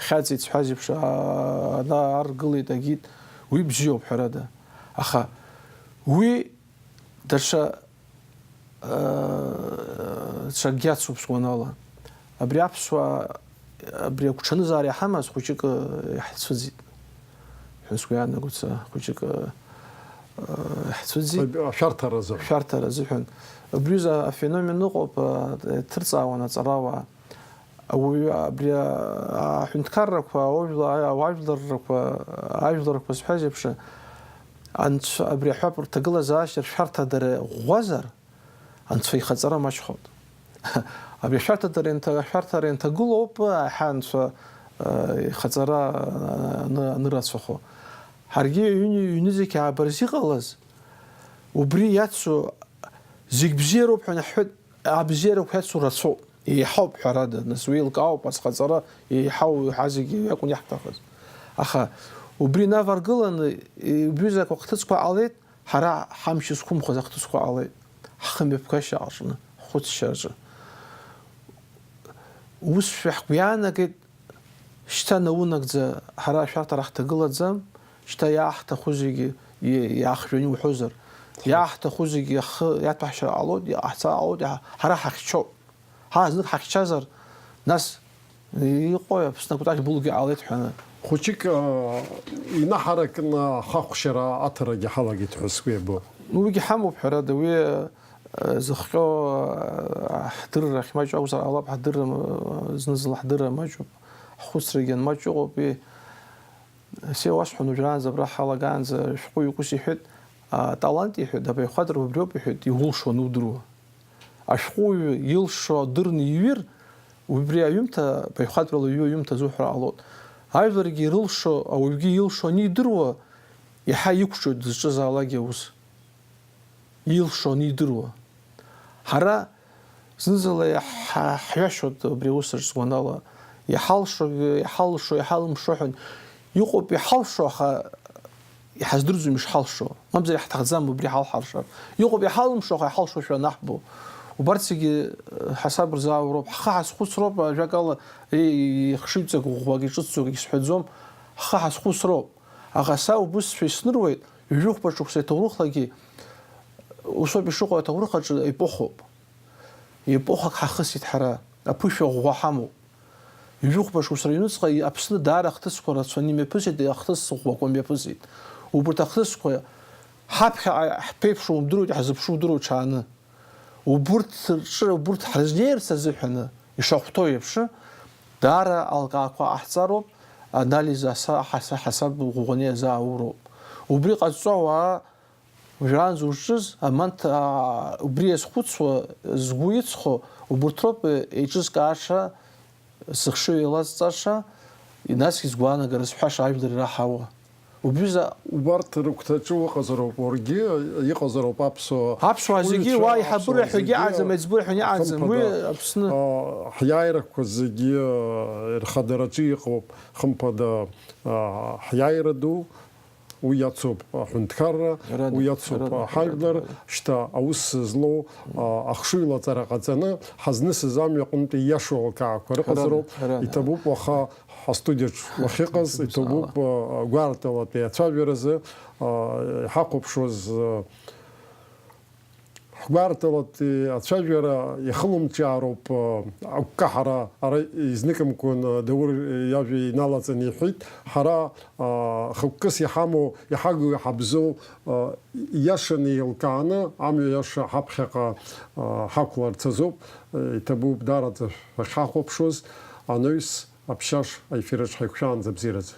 хьаҵит сҳәаз еиԥш, аа, ана аргылеит, агит. Уи бзиоуп, ҳәарада. Аха уи даҽа, аа, ҽакгьы ацуп сгәанала. Абри аԥсуаа, абри агәҽанызаара иҳамаз хәыҷык, э, иаҳцәыӡит. Ҳәа сгәы иаанагоит са, хәыҷык, э, э, иаҳцәыӡит. Ашәарҭара азыҳәан. Ашәарҭара азыҳәан. Абри аҩыза афеномен ыҟоуп, э, ҭырҵаауан аҵарауаа. Ауаҩы абри, а, аҳәынҭқаррақәа, ауаажәла-, ауаажәларрақәа, ажәларқәа зҳәаз еиԥш, анцәа, абри аҳәап рҭагылазаашьа ршәарҭадара ӷәӷәазар, Анцәа ихаҵара маҷхоит. Абри ашәарҭадара ианҭа-, ашәарҭара ианҭагылоуп, аиҳа Анцәа, э, ихаҵара, э, аны-, анырацәахо. Ҳаргьы ҩны-, ҩнызқь ааба рзы иҟалаз, убри иацу зегь бзиароуп ҳәа анаҳҳәа, абзиарақәа иацу рацәоуп. Еиҳауп, ҳәарада, нас уеилкаауп, азхаҵара еиҳау ҳа зегьы иакәын иаҳҭахыз. Аха убри инаваргыланы, убри закәу ахҭысқәа ҟалеит, Ҳара ҳамч зқәымхоз ахҭысқәа ҟалеит, ҳхымҩаԥгашьа аҟаҵаны, ҳхәыцшьараҿы. Усшәа ҳгәы иаанагеит, шьҭа наунагӡа ҳара ашәарҭара ҳҭагылаӡам, шьҭа иааҳҭаху зегьы, и-, иаахжәаны иуҳәозар, иааҳҭаху зегьы ахы иаҭәаҳшьар ҟалоит, иҟаҳҵар ҟалоит, иаҳ-, ҳара ҳахьчоуп. Ҳа знык ҳахьчазар, нас иҟои, Аԥсны акәтаӷь былгьы ҟалеит ҳәаны. Хәыҷык, аа, инаҳаракны ахахәшьара аҭарагьы ҳалагеит ҳәа сгәы иабо. Ну, уигьы ҳамоуп, ҳәарада, уи, э, зыхҟьо, э, ҳдыррахь маҷ акәзар ҟалап, ҳдырра, э, зны-зынла ҳдырра маҷуп, ҳхәыцрагьы анмаҷу ыҟоуп, уи, се уасҳәон, уажәраанӡа абра ҳалагаанӡа шәҟәыҩҩык ус иҳәеит, аталант, иҳәеит, абаҩхатәра убриоуп, иҳәеит, иулшо анудыруа. Ашәҟәыҩҩы илшо дырны иҩыр, убри аҩымҭа, баҩхатәрала иҩу аҩымҭа азуҳәар ҟалоит. Ажәларгьы ирылшо, ауаҩгьы илшо анидыруа, иаҳа иқәҿиоит дызҿызаалакгьы аус. Илшо анидыруа. Ҳара зны-зынла иаҳ-, ҳ-, ҳҩашьоит убри аус аҿы, сгәанала. Иҳалшо, иҳалшо, иҳалымшо ҳәа. Иҟоуп иҳалшо, аха иҳаздырӡом ишҳалшо, мамзар иаҳҭахӡам убри ҳалҳаршар. Иҟоуп иҳалымшо, аха иҳалшошәа анаҳбо. Убарҭ зегьы, э, ҳасаб рзаауроуп, ҳхы ҳазхәыцроуп, ажәакала, еи, ихшыҩҵак ӷәӷәак иҿыцӡоуп, егьсҳәаӡом, ҳхы ҳазхәыцроуп. Аха са убысшәа исныруеит, ҩажәихәба шықәса иҭоурыхлагьы, усоуп ишыҟоу, аҭоурых аҿы епохоуп. Епохак ҳахысит ҳара, аԥышәа ӷәӷәа ҳамоуп. Ҩажәихәба шықәса рыҩныҵҟа Аԥсны даара ахҭысқәа рацәаны имҩаԥысит, ахҭыс ӷәӷәақәа мҩаԥысит. Убарҭ ахҭысқәа Ҳаԥхьаҟа ҳԥеиԥшу умдыруеит, ҳзыԥшу удыруеит ҽааны. Убырҭ рҿы, убырҭ ҳрызнеирц азыҳәаны, ишахәҭоу еиԥш, даара алкаақәа ҟаҳҵароуп, анализ аса-, ҳаса-, ҳасаб ӷәӷәаны иазаауроуп. Убри ҟазҵо ауаа, уажәраанӡа узҿыз, аманҭ, аа, убри иазхәыцуа, згәы иҵхо, убырҭ роуп еиҿызкааша, зыхшыҩ еилазҵаша, насгьы згәаанагара зҳәаша ажәлар ираҳауа. Убҩыза Убарҭ рыгәҭаҿы уҟазароуп уаргьы, иҟазароуп аԥсуа Аԥсуаа зегьы уаҩцәа, уа аиҳабыра аԥсуаа ҳәагьы зегьы, аӡам, аӡбыра ҳәагьы аӡам, уи хымԥада, Аԥсны. А, ҳиааирақәа зегьы рхадараҿы иҟоуп, хымԥада, а, ҳиааира ду, уи иацуп аҳәынҭқарра, Ҳәарада, уи иацуп ҳәарада, ҳажәлар, ҳәарада, ҳәарада. Шьҭа аус злоу, а, ахшыҩлаҵара ҟаҵаны, ҳазнысыз амҩа аҟынтәи ииашоу алкаақәа рыҟазароуп, Ҳәарада, ҳәарада. Иҭабуп уаха ҳастудиаҿ уахьыҟаз, Ҳәарада, иҭабуп, ҳәарада. А, гәаарталатәи ацәажәаразы, а, иҳахәаԥшуаз, а, ҳгәаарталатәи ацәажәара иахылымҿиаароуп, а, агәкаҳара ара изныкымкәан, а, Даур иажәа иналаҵаны иҳәеит, ҳара, а, хықәкыс иҳамоу, иҳагу, иҳабзоу, а, ииашаны еилкааны амҩа иаша ҳаԥхьаҟа, а, ҳақәларц азоуп, а, иҭабуп даараӡа шәахьҳахәаԥшуаз, анаҩс аԥшьаш аефираҿ ҳаиқәшәаанӡа абзиараӡа.